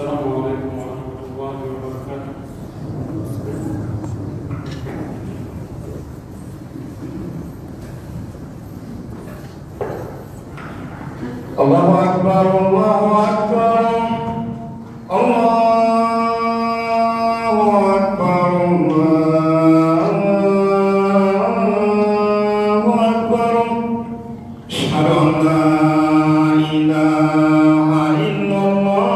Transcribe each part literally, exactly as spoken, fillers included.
السلام عليكم ورحمة الله وبركاته. الله أكبر، الله أكبر، الله أكبر، الله أكبر. أشهد أن لا إله إلا الله.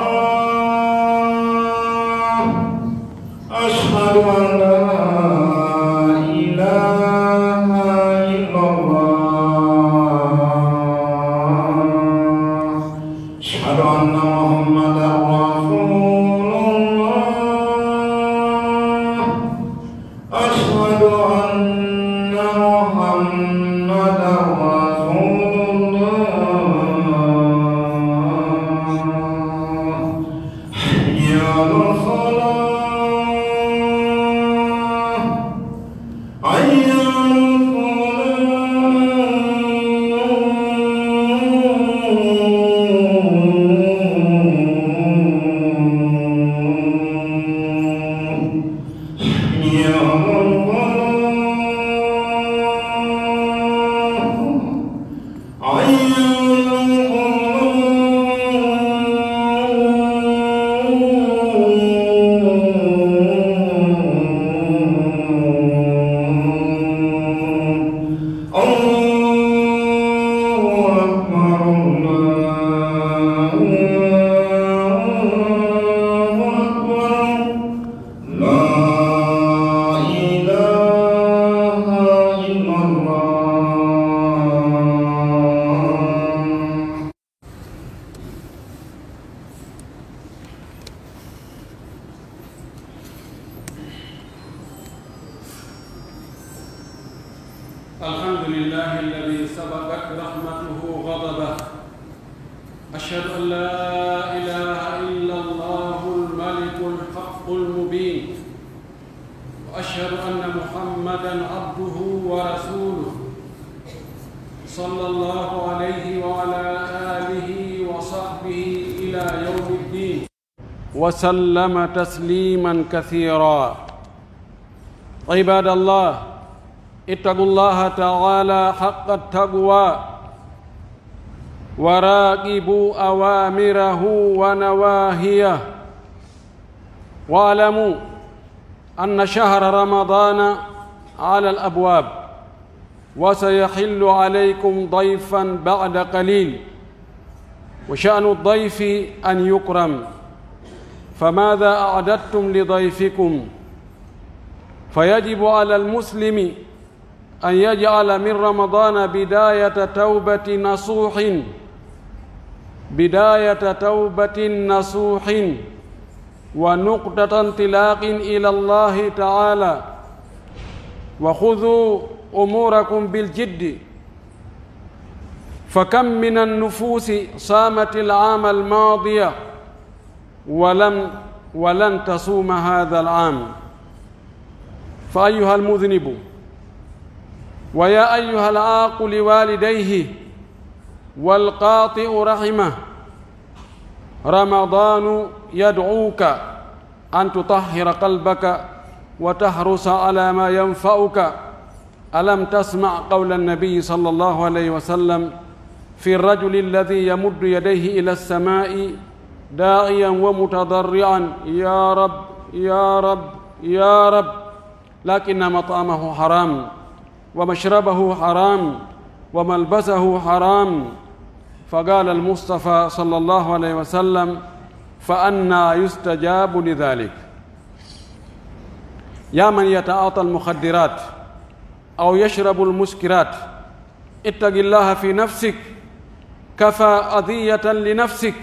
أشهد أن لا إله إلا الله. أشهد أن محمدا رسول الله. أشهد أن محمدا رسول الله. حي على الصلاة. حي على الصلاة. حي على الفلاح. حي على الفلاح. الله أكبر، الله أكبر. لا إله إلا الله. الحمد لله الذي سبقت رحمته غضبه. أشهد أن لا إله إلا الله الملك الحق المبين. وأشهد أن محمدا عبده ورسوله، صلى الله عليه وعلى آله وصحبه إلى يوم الدين. وسلم تسليما كثيرا. عباد الله، اتقوا الله تعالى حق التقوى، وراقبوا أوامره ونواهيه، واعلموا أن شهر رمضان على الأبواب، وسيحل عليكم ضيفا بعد قليل، وشأن الضيف أن يكرم، فماذا أعددتم لضيفكم؟ فيجب على المسلم أن يجعل من رمضان بداية توبة نصوح، بداية توبة نصوح، ونقطة انطلاق إلى الله تعالى. وخذوا أموركم بالجد، فكم من النفوس صامت العام الماضي ولم، ولن تصوم هذا العام. فأيها المذنب، ويا أيها العاق لوالديه والقاطع رحمه، رمضان يدعوك أن تطهر قلبك وتحرص على ما ينفعك. ألم تسمع قول النبي صلى الله عليه وسلم في الرجل الذي يمد يديه إلى السماء داعيا ومتضرعا: يا رب، يا رب، يا رب، لكن مطعمه حرام، ومشربه حرام، وملبسه حرام. فقال المصطفى صلى الله عليه وسلم: فأنى يستجاب لذلك؟ يا من يتعاطى المخدرات أو يشرب المسكرات، اتق الله في نفسك، كفى أذية لنفسك.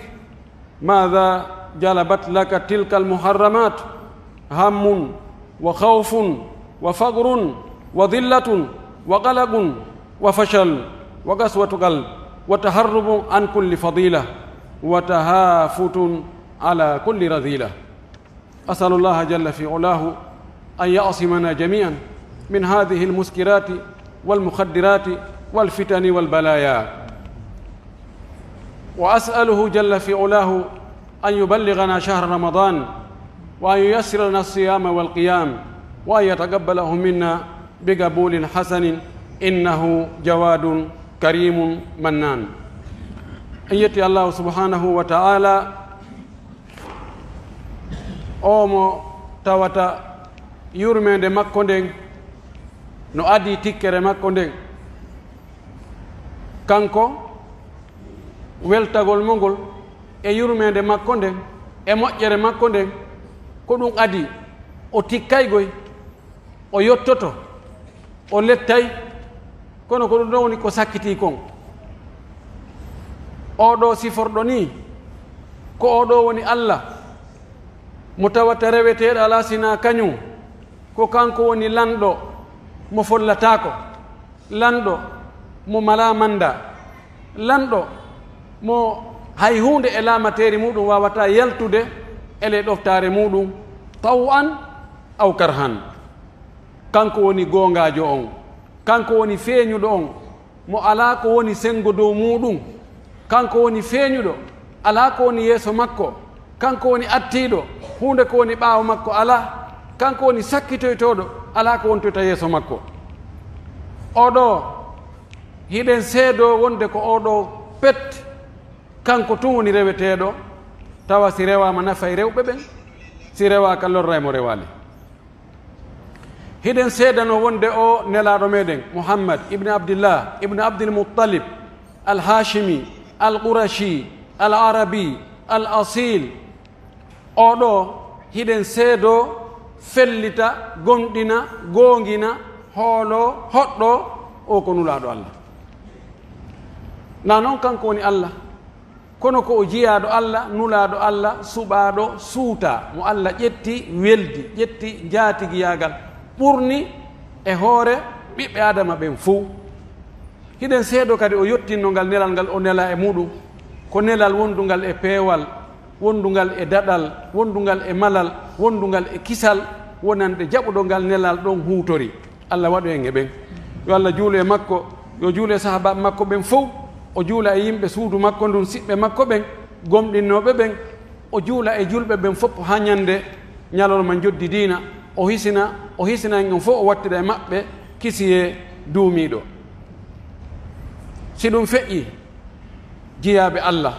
ماذا جلبت لك تلك المحرمات؟ هم وخوف وفقر وذلة وقلق وفشل وقسوة قلب وتهرب عن كل فضيلة وتهافت على كل رذيلة. أسأل الله جل في علاه أن يعصمنا جميعا من هذه المسكرات والمخدرات والفتن والبلايا. وأسأله جل في علاه أن يبلغنا شهر رمضان، وأن ييسر لنا الصيام والقيام، وأن يتقبله منا بقبول حسن، إنه جواد كريم منان. En yetti Allaahu subhaanahu wa ta'aalaa, oo mo tawata yurmeende makko nden no adii tikkere makko nden. Kanko, weltagol mo ngol e yurmeende makko nden e moƴƴere makko nden, ko ɗun adii o tikkaygoy, o yottoto, o lettay, kono ko ɗun ɗon woni ko sakkitii kon. Oo ɗoo siforɗo nii, ko oo ɗoo woni Alla, mo tawata reweteeɗo alaa sinaa kaɲun, ko kanko woni lanɗo mo follataako, lanɗo mo malaa manndaa, lanɗo mo hay huunde e laamateeri muuɗun waawataa yaltude e ley ɗoftaare muuɗun, taw'an aw karhan. Kanko woni goongaajo on, kanko woni feeɲuɗo on, mo alaa ko woni senngo dow muuɗun. Kanko woni feeɲuɗo, alaa ko woni yeeso makko. Kanko woni attiiɗo, huunde ko woni ɓaawo makko alaa. Kanko woni sakkitoytooɗo, alaa ko wontoyta yeeso makko. Oo ɗoo, hiɗen seedoo wonde ko oo ɗoo pet, kanko tun woni reweteeɗo, tawa si rewaama nafay rewɓe ɓen, si rewaaka lorray mo rewaali. Hiɗen seedanoo wonde oo Nelaaɗo meɗen, Muhammad ibn Abdillah ibn Abdil Muttalib, al Haashimi, al Qurashi, al Arabi, al Asiil. Oo ɗoo, hiɗen seedoo, fellita, gomɗina, goongina, hooloo, hoɗɗoo, oo ko Nulaaɗo Alla. Naa non kanko woni Alla. Kono ko o jiyaaɗo Alla, nulaaɗo Alla, suɓaaɗo, suutaa, mo Alla ƴetti, weldi, ƴetti njaatigiyaagal, ɓurni e hoore ɓiɓɓe Aadama ɓen fow. Hiɗen seedoo kadi o yottinno ngal nelal ngal o nelaa e muuɗum, ko nelal wondungal e peewal, wondungal e daɗal, wondungal e malal, wondungal e kisal, wonande jaɓuɗo ngal nelal ɗon huutori. Alla waɗu en e ɓen. Yo Alla juulu e makko, yo juulu e sahaabaaɓe makko ɓen fow, o juula e yimɓe suudu makko ndun, siɓɓe makko ɓen, gomɗinnooɓe ɓen, o juula e julɓe ɓen fow haa ɲande ɲalorma njoddi diina, o hisina, o hisina en on fow, o wattida e maɓɓe kisiyee duumiiɗo. Si ɗum feƴƴii, jiyaaɓe Alla,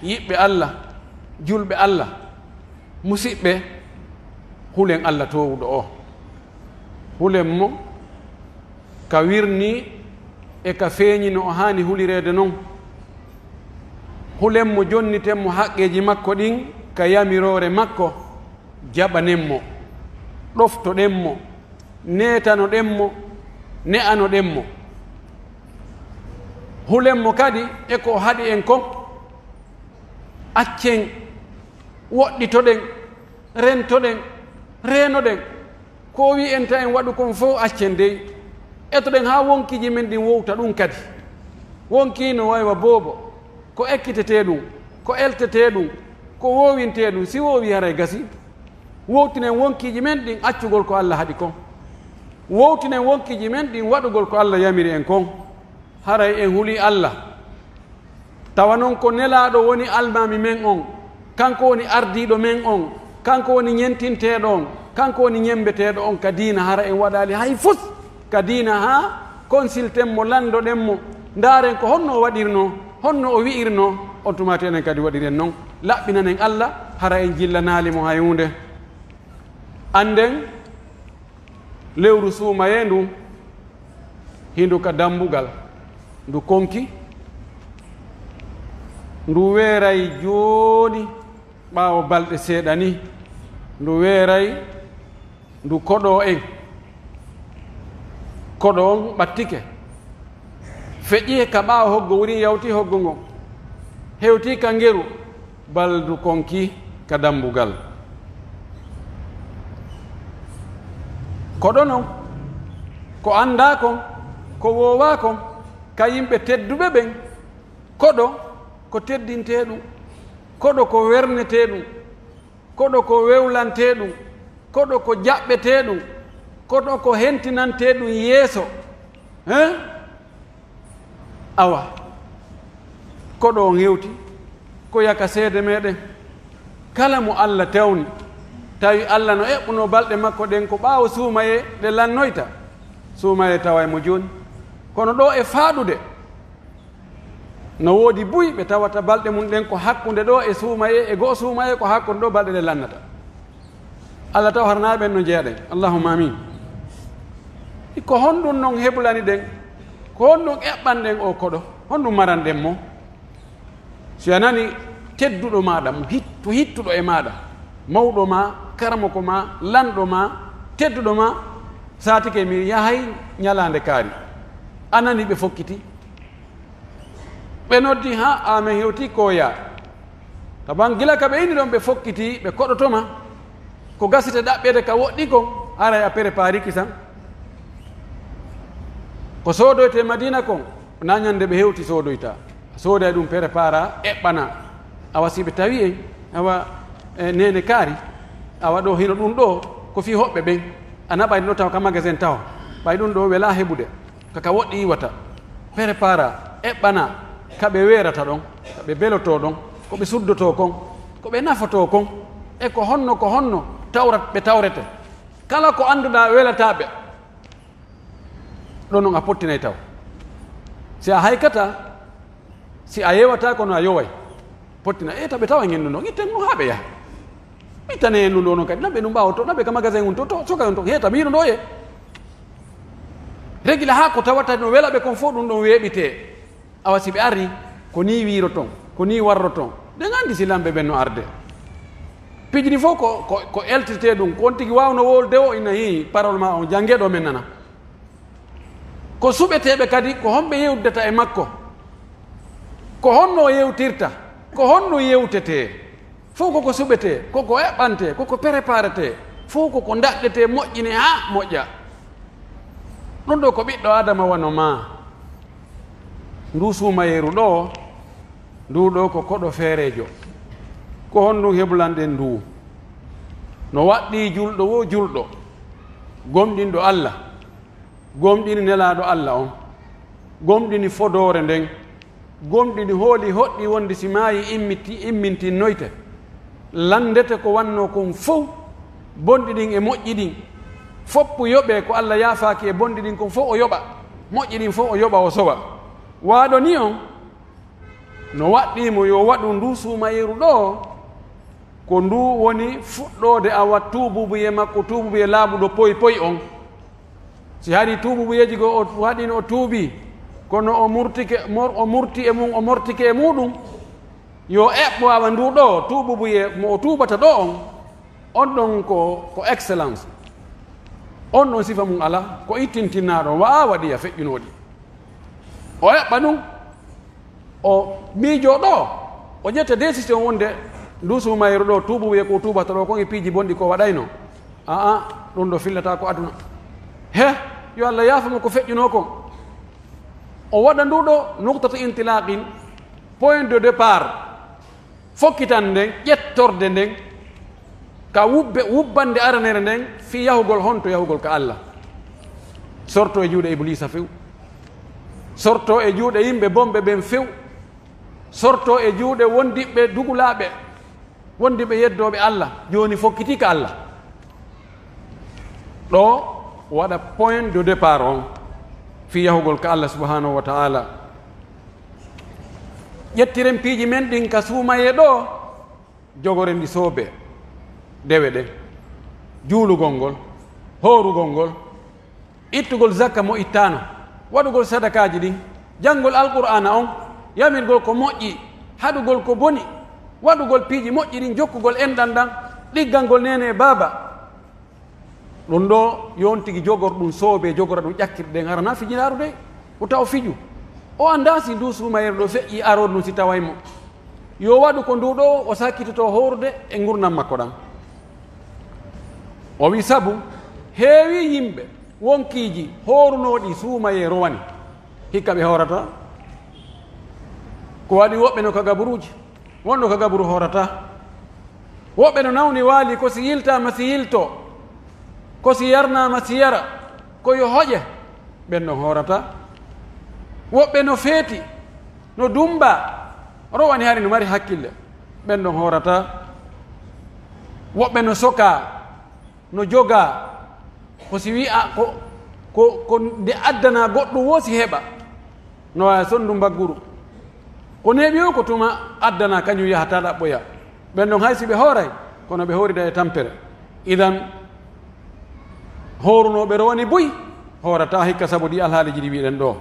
yiɓɓe Alla, julɓe Alla, musiɓɓe, hulen Alla toowuɗo o. Hulen mo ka wirnii e ka feeɲi no o haani hulireede non. Hulen mo, jonniten mo haqqeeji makko ɗin ka yamiroore makko, jaɓanen mo, ɗoftoɗen mo, neetanoɗen mo, ne'anoɗen mo. Hulen mo kadi e ko o haɗi en kon. Accen, woɗɗitoɗen, rentoɗen, reenoɗen. Ko o wi'i en ta en waɗu kon fow, accen dey. Etoɗen haa wonkiiji men ɗin wowta ɗun kadi. Wonkii no way wa boobo, ko ekkitetee ɗun, ko eltetee ɗun, ko woowintee ɗun, si woowii haray gasii. Wowtinen wonkiiji men ɗin accugol ko Alla haɗi kon. Wowtinen wonkiiji men ɗin waɗugol ko Alla yamiri en kon. Haray en hulii Alla. Tawa non ko Nelaaɗo woni almaami men on, kanko woni ardiiɗo men on, kanko woni ɲentinteeɗo on, kanko woni ɲembeteeɗo on ka diina, hara en waɗaali hay fus ka diina haa konsilten mo, lanndoɗen mo, ndaaren ko honno o waɗirnoo, honno o wi'irnoo, on tuma to enen kadi waɗiren non, laɓɓinanen Alla, hara en jillanaali mo hay huunde. Annden, lewru suumayee ndun, hindu ka dambugal, ndu konki, ndu weeray jooni, ɓaawo balɗe seeɗa ni, ndu weeray, ndu koɗoo en. Koɗo on ɓattike, feƴƴi ka ɓaawo hoggo, wurin yawti hoggo ngon, hewti ka ngeru, baldu konki ka dambugal. Koɗo non, ko anndaa kon, ko woowaa kon, ka yimɓe tedduɓe ɓen. Koɗo ko teddintee ɗum, koɗo ko wernetee ɗum, koɗo ko wewlantee ɗum, koɗo ko jaɓɓetee ɗum, koɗo ko hentinantee ɗum yeeso. Hein? Awa, koɗo on hewti ko yaka seede meɗen. Kala mo Alla tewni, tawi Alla no eɓɓunoo balɗe makko ɗen ko ɓaawo suumayee ɗe lannoyta, suumayee taway mo jooni. Kono ɗoo e faaɗude, no woodi buy ɓe tawata balɗe mun ɗen ko hakkunde ɗoo e suumayee, e go'o suumayee ko hakkunde ɗoo balɗe ɗe lannata. Alla taw harnaa ɓen no jeyaɗen. Allahumma amin. Ko honɗun non hebulani ɗen? Ko honɗun eɓɓanɗen oo koɗo? Honɗun maranɗen mo? Si a nani tedduɗo maaɗa, mo hit-, to hittuɗo e maaɗa, mawɗo maa, karamoko maa, lanɗo maa, tedduɗo maa, saatike mi yahay ñalaande kaari. A nani ɓe fokkiti? Ɓe noddi, haa amen hewti koya. Taban gila ka ɓe inni ɗon ɓe fokkiti, ɓe koɗoto ma. Ko gasete ɗaɓɓeede ka woɗɗi kon, aray a prepariki san. Ko soodoyte Madina kon, na ñande ɓe hewti soodoyta. Sooday ɗum prepara, eɓɓana. Awa si ɓe tawi en, awa, e, nene kaari, awa ɗo hino ɗum ɗo, ko fii hoɓɓe ɓen. A naɓay ɗo taw ka magasin taw. Ɓay ɗum ɗo wela heɓude. Ka ka woɗɗi iwata. Prepara, eɓɓana, ka ɓe weerata ɗon, ka ɓe belotoo ɗon, ko ɓe suddotoo kon, ko ɓe nafotoo kon, e ko honno, ko honno tawrat-, ɓe tawrete. Kala ko annduɗaa welataa ɓe, ɗon non a pottinay taw. Si a haykata, si a yewata kono a yoway. Pottina, e taɓe tawa ngennuno, itten no haa ɓe yaha. Ittane en ɗum ɗo non kadi, naɓe ɗum ɓaawo to, naɓe ka magasin on to, to, soka on to, heeta, mi yiɗo ɗo ye. Regila haa ko tawata no wela ɓe kon fof ɗum ɗon weeɓitee. Awa si ɓe ari, ko nii wiiroton, ko nii warroton. Ɗen anndi si lamɓe ɓen no arde. Piiji ɗi fof ko, ko, ko eltirtee ɗum, ko on tigi waawno wowlude o, ina hii, parole ma on, janngee ɗo men nana. Ko suɓeteeɓe kadi, ko honɓe yewtidata e makko? Ko honno o yewtirta? Ko honno yewtetee? Fow ko ko suɓetee, ko ko eɓɓantee, ko ko preparetee, fow ko ko ndaɗɗetee, moƴƴinee haa moƴƴa. Ɗum ɗoo ko ɓiɗɗo Aadama wano maa. Nduu suumayeeru ɗoo, nduu ɗoo ko koɗo feereejo. Ko honɗum hebulanɗen nduu? No waɗɗii julɗo woo julɗo, gomɗinɗo Alla, gomɗini Nelaaɗo Alla on, gomɗini fodoore nden, gomɗini hooli hoɗɗi wonde si maayi immiti-, immintinnoyte, lanndete ko wannoo kon fow, bonɗi ɗin e moƴƴi ɗin, foppu yoɓee ko Alla yaafaaki e bonɗi ɗin kon fow o yoɓa, moƴƴi ɗin fow o yoɓa o sowa. Waaɗo ni on, no waɗɗii mo yo waɗu nduu suumayeeru ɗoo, ko nduu woni fuɗɗoode awa tuububuye makko, tuububuye laaɓuɗo poy poy on. Si hari tuububuyeeji goo o waɗino o tuubi, kono o murtike, mor-, o murti e mum, o mortike e muɗum, yo eɓɓo awa nduu ɗoo tuububuye mo o tuubata ɗoo on, on ɗon ko, ko excellence. On ɗon sifa mum alaa, ko ittintinnaaɗo, wa'aa waɗi a feƴƴunooɗi. O eɓɓa ɗum, o miijoo ɗoo, o ƴetta décision wonde nduu suumayru ɗoo, tuubu wi'e ko tuubata ɗoo, kon e piiji bonɗi ko waɗayno. Aa, ɗum ɗoo fillataa ko aduna. He, yo Alla yaafo mo ko feƴƴunoo kon. O waɗa nduu ɗoo nuqtatu intilaqin, point de départ. Fokkitan nden, ƴettorde nden, ka wubbe, wubbande aranere nden, fii yahugol honto? Yahugol ka Alla. Sorto e juuɗe Ibuliisa few. Sorto e juuɗe yimɓe bonɓe ɓen few. Sorto e juuɗe wondiɓɓe dugulaaɓe, wondiɓɓe yeddooɓe Alla. Jooni fokkitii ka Alla. Ɗoo waɗa point de départ on fii yahugol ka Alla subhanahu wa ta'ala. Ƴettiren piiji men ɗin ka suumayee ɗoo, jogoren ɗi soobee, dewe ɗen, juulugol ngol, hoorugol ngol, ittugol zakka mo ittaano, waɗugol sadakaaji ɗin, janngol Alqur'aana on, yamirgol ko moƴƴi, haɗugol ko boni, waɗugol piiji moƴƴi ɗin, jokkugol enɗan ɗan, ɗiggangol neene e baaba. Ɗum ɗoo yo on tigi jogor ɗum soobee, jogora ɗum ƴakkirɗe ɗen, hara na fijinaaru de, o taw fiju. O anndaa si nduu suumayere ɗoo feƴƴii aroore ɗum si taway mo. Yo waɗu ko nduu ɗoo o sakkitotoo hoorude e ngurndan makko ɗan. O wi'i sabu heewii yimɓe wonkiiji hoorunooɗi suumayee rowani, hikka ɓe hoorataa. Ko waɗi woɓɓe no ka gaburuuji. Wonɗo ka gaburu hoorataa. Woɓɓe no nawni waali, ko si yiltaama si yiltoo, ko si yarnaama si yara, ko yo hoƴe, ɓen ɗon hoorataa. Woɓɓe no feeti, no dummbaa, rowani hari no mari hakkille, ɓen ɗon hoorataa. Woɓɓe no sokaa, no jogaa, ko si wi'a ko, ko, ko nde addanaa goɗɗum woo si heɓa, no waawi sonndu mbagguru. Ko neeɓi o ko tuma addanaa kañum yahata ɗaɓɓoya. Ɓen ɗon hay si ɓe hooray, kono ɓe hoorida e tampere. Idan, hoorunooɓe rowani buy, hoorataa hikka sabu ɗi alhaaliiji ɗi wi'ɗen ɗoo.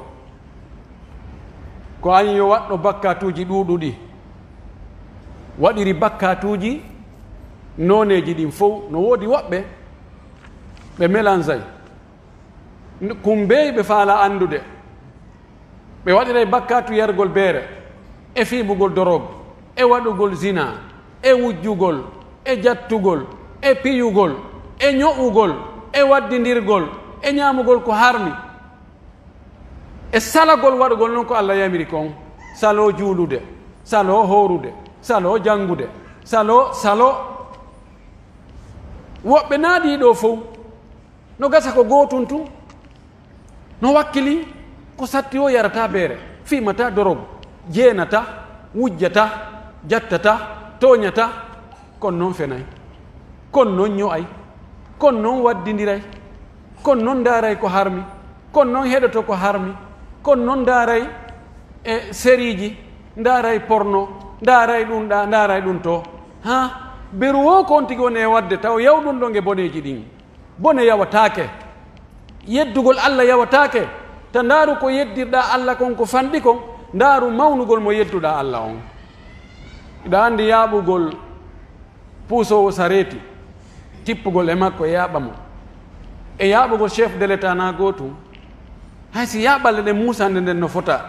Ko an yo waɗɗo bakkatuuji ɗuuɗuɗi, waɗiri bakkatuuji nooneeji ɗin fow. No woodi woɓɓe, ɓe melansay. Kumbeey ɓe faalaa anndude. Ɓe waɗiray bakkatu yargol beere, e fiimugol dorog, e waɗugol zinaa, e wujjugol, e jattugol, e piyugol, e ño'ugol, e waddindirgol, e ñaamugol ko harmi, e salagol waɗugol non ko Alla yamiri kon, saloo juulude, saloo hoorude, saloo janngude, saloo, saloo. Woɓɓe naadii ɗoo fow, no gasa ko gootun tun. No wakkilii ko satti o yarataa beere, fiimataa dorogu, jeenataa, wujjataa, jattataa, tooñataa, kono non fenay, kono non ño'ay, kono non waddindiray, kono non ndaaray ko harmi, kono non heɗoto ko harmi, kono non ndaaray e seriiji, ndaaray porno, ndaaray ɗun ɗaa, ndaaray ɗun too. Haa, beru woo ko on tigi woni e waɗde, taw yawɗun ɗon e boneeji ɗin. Bone yawataake. Yeddugol Alla yawataake. Ta ndaaru ko yeddirɗaa Alla kon ko fanɗi kon, ndaaru mawnugol mo yedduɗaa Alla on. Hiɗa anndi yaaɓugol puusoowo sareeti, tippugol e makko e yaaɓa mo, e yaaɓugol chef de l'État naa gootum. Hay si yaaɓalle ɗen muusande nden no fota,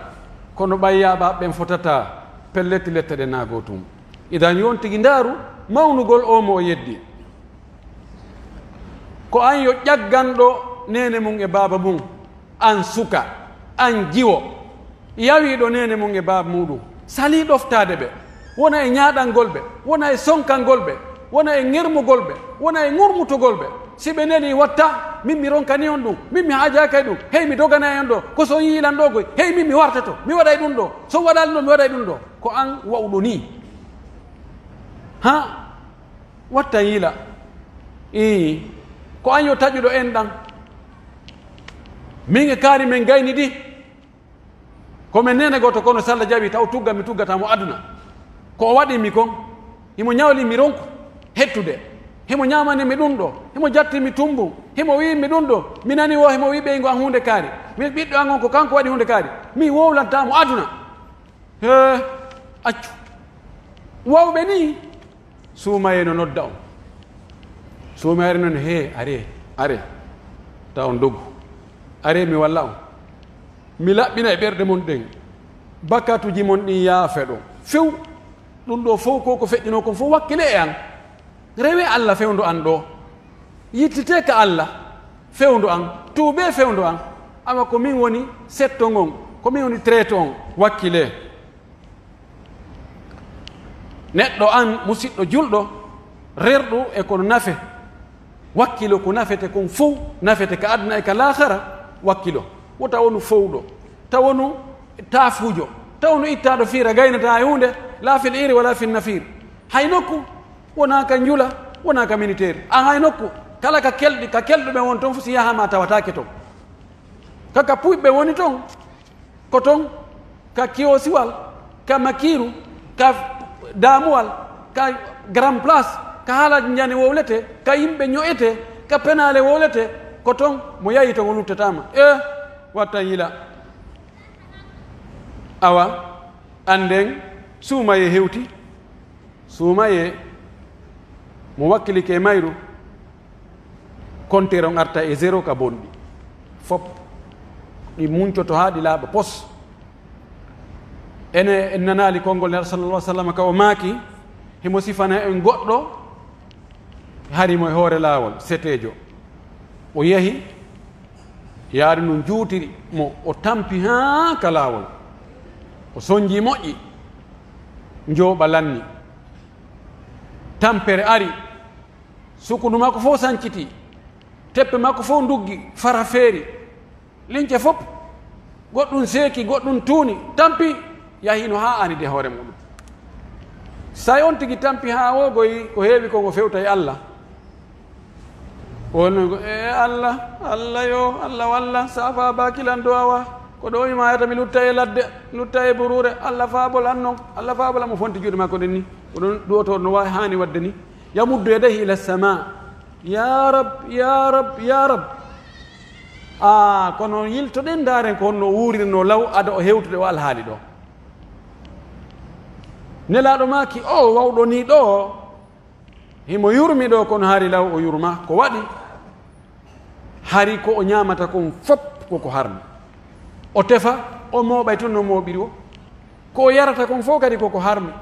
kono ɓay yaaɓaaɓe ɓen fotataa, pellet lette ɗen naa gootum. Idan yo on tigi ndaaru mawnugol oo mo o yeddi. Ko an yo ƴagganɗo neene mun e baaba mun, an suka, an jiwo, yawiiɗo neene mun e baaba muɗum, salii ɗoftaade ɓe, wona e ñaaɗangol ɓe, wona e sonkangol ɓe, wona e ŋermugol ɓe, wona e ŋurmutugol ɓe. Si ɓe nelii, watta, min mi ronkanii on ɗum, min mi haajaaki e ɗum, hey, mi doganay on ɗoo, ko so on yiilan ɗoo koy, hey, min mi wartoto, mi waɗay ɗum ɗoo, so on waɗaali ɗum ɗoo, mi waɗay ɗum ɗoo. Ko an wa'uɗo nii. Ha? Wattan yila. Ii, ko an yo taƴuɗo enɗan. Min e kaari men gayni ɗi. Ko men neene gooto kono, si Alla jaɓii, taw tugga mi tuggata mo aduna. Ko o waɗi mi kon, himo ñawli mi ronku hettude. Himo ñaamani mi ɗum ɗo, himo jatti mi tumbu, himo wi'i mi ɗum ɗo. Mi nani wo himo wi'i ɓeyngu an huunde kaari. Mi ɓiɗɗo an on ko kanko waɗi huunde kaari. Mi wowlantaa mo aduna. Hee, accu. Wawɓe nii, suumayee no nodda on. Suumayee non, hee, aree, aree. Taw on dogu. Aree, mi walla on. Mi laɓɓina e ɓerɗe mon ɗen. Bakkatuuji mon ɗin yaafe ɗon. Few. Ɗum ɗoo fow ko ko feƴƴinoo kon fow wakkile e an. Rewee Alla fewndo an ɗoo. Yittitee ka Alla fewndo an. Tuubee fewndo an. Awa ko min woni setto ngon. Ko min woni treto on. Wakkilee. Neɗɗo an, musiɗɗo julɗo, rerɗo e kono nafe. Wakkilo ko nafete kon fow, nafete ka aduna e ka laakhara, wakkilo. Wota wonu fowɗo, ta wonu taafuujo, ta wonu ittaaɗo fiira gaynataa e huunde, la fil iri wala fil nafir. Hay nokku, wonaa ka njula, wonaa ka militeer. An hay nokku, kala ka kelɗi, ka kelɗuɓe won ton fof si yahaama a tawataake ton. Ka ka puuɓɓe woni ton, ko ton, ka kiyosiwal, ka makiiru, ka daamuwal, ka grand place, ka haalaaji njani wowletee, ka yimɓe ño'etee, ka penaale wowletee, ko ton mo yahi ton o luttataama. E, wattan yila. Awa, annden, suumayee hewti, suumayee mo wakkilike e mayru, konteer on arta e zéro ka bonɗi. Fop ɗi muncoto haa ɗi laaɓa pos. Ene en nanaali konngol Nelaaɗo sallallahu alaihi wasallam ka o maaki, himo sifana en goɗɗo hari mo e hoore laawol, seteejo. O yahi, yaari no juutiri mo, o tampi haa ka laawol. O sonji moƴƴi, njooɓa lanni. Tampere ari, sukundu makko fof sanciti, teppe makko fof nduggi, fara feeri. Lince fof, goɗɗum seeki, goɗɗum tuuni, tampi, yahi no haa anidi hoore muɗum. Say on tigi tampi haa woogoyi ko heewi kon o fewta e Alla. O wonno ko, "Ee Alla, Alla yo, Alla walla, saafa baakilan du'aawa. Ko ɗo mi maayata mi lutta e ladde, lutta e buruure. Alla faabol an non, Alla faabol an." Mo fonti juuɗe makko ɗen ni. Ko ɗon du'otooɗo no waawi haani waɗde ni. Yamuddu yadayhi ila samaa. "Ya Rab, ya Rab, ya Rab." Aa, kono yiltoɗen ndaaren ko honno o wuurirnoo law ado o hewtude o alhaali ɗo. Nelaaɗo maaki, "O wawɗo nii ɗo, himo yurmi ɗo, kono hari law o yurma. Ko waɗi? Hari ko o ñaamata kon fop ko ko harmi. O tefa, o mooɓay tun no mooɓiri o. Ko o yarata kon fof kadi ko ko harmi.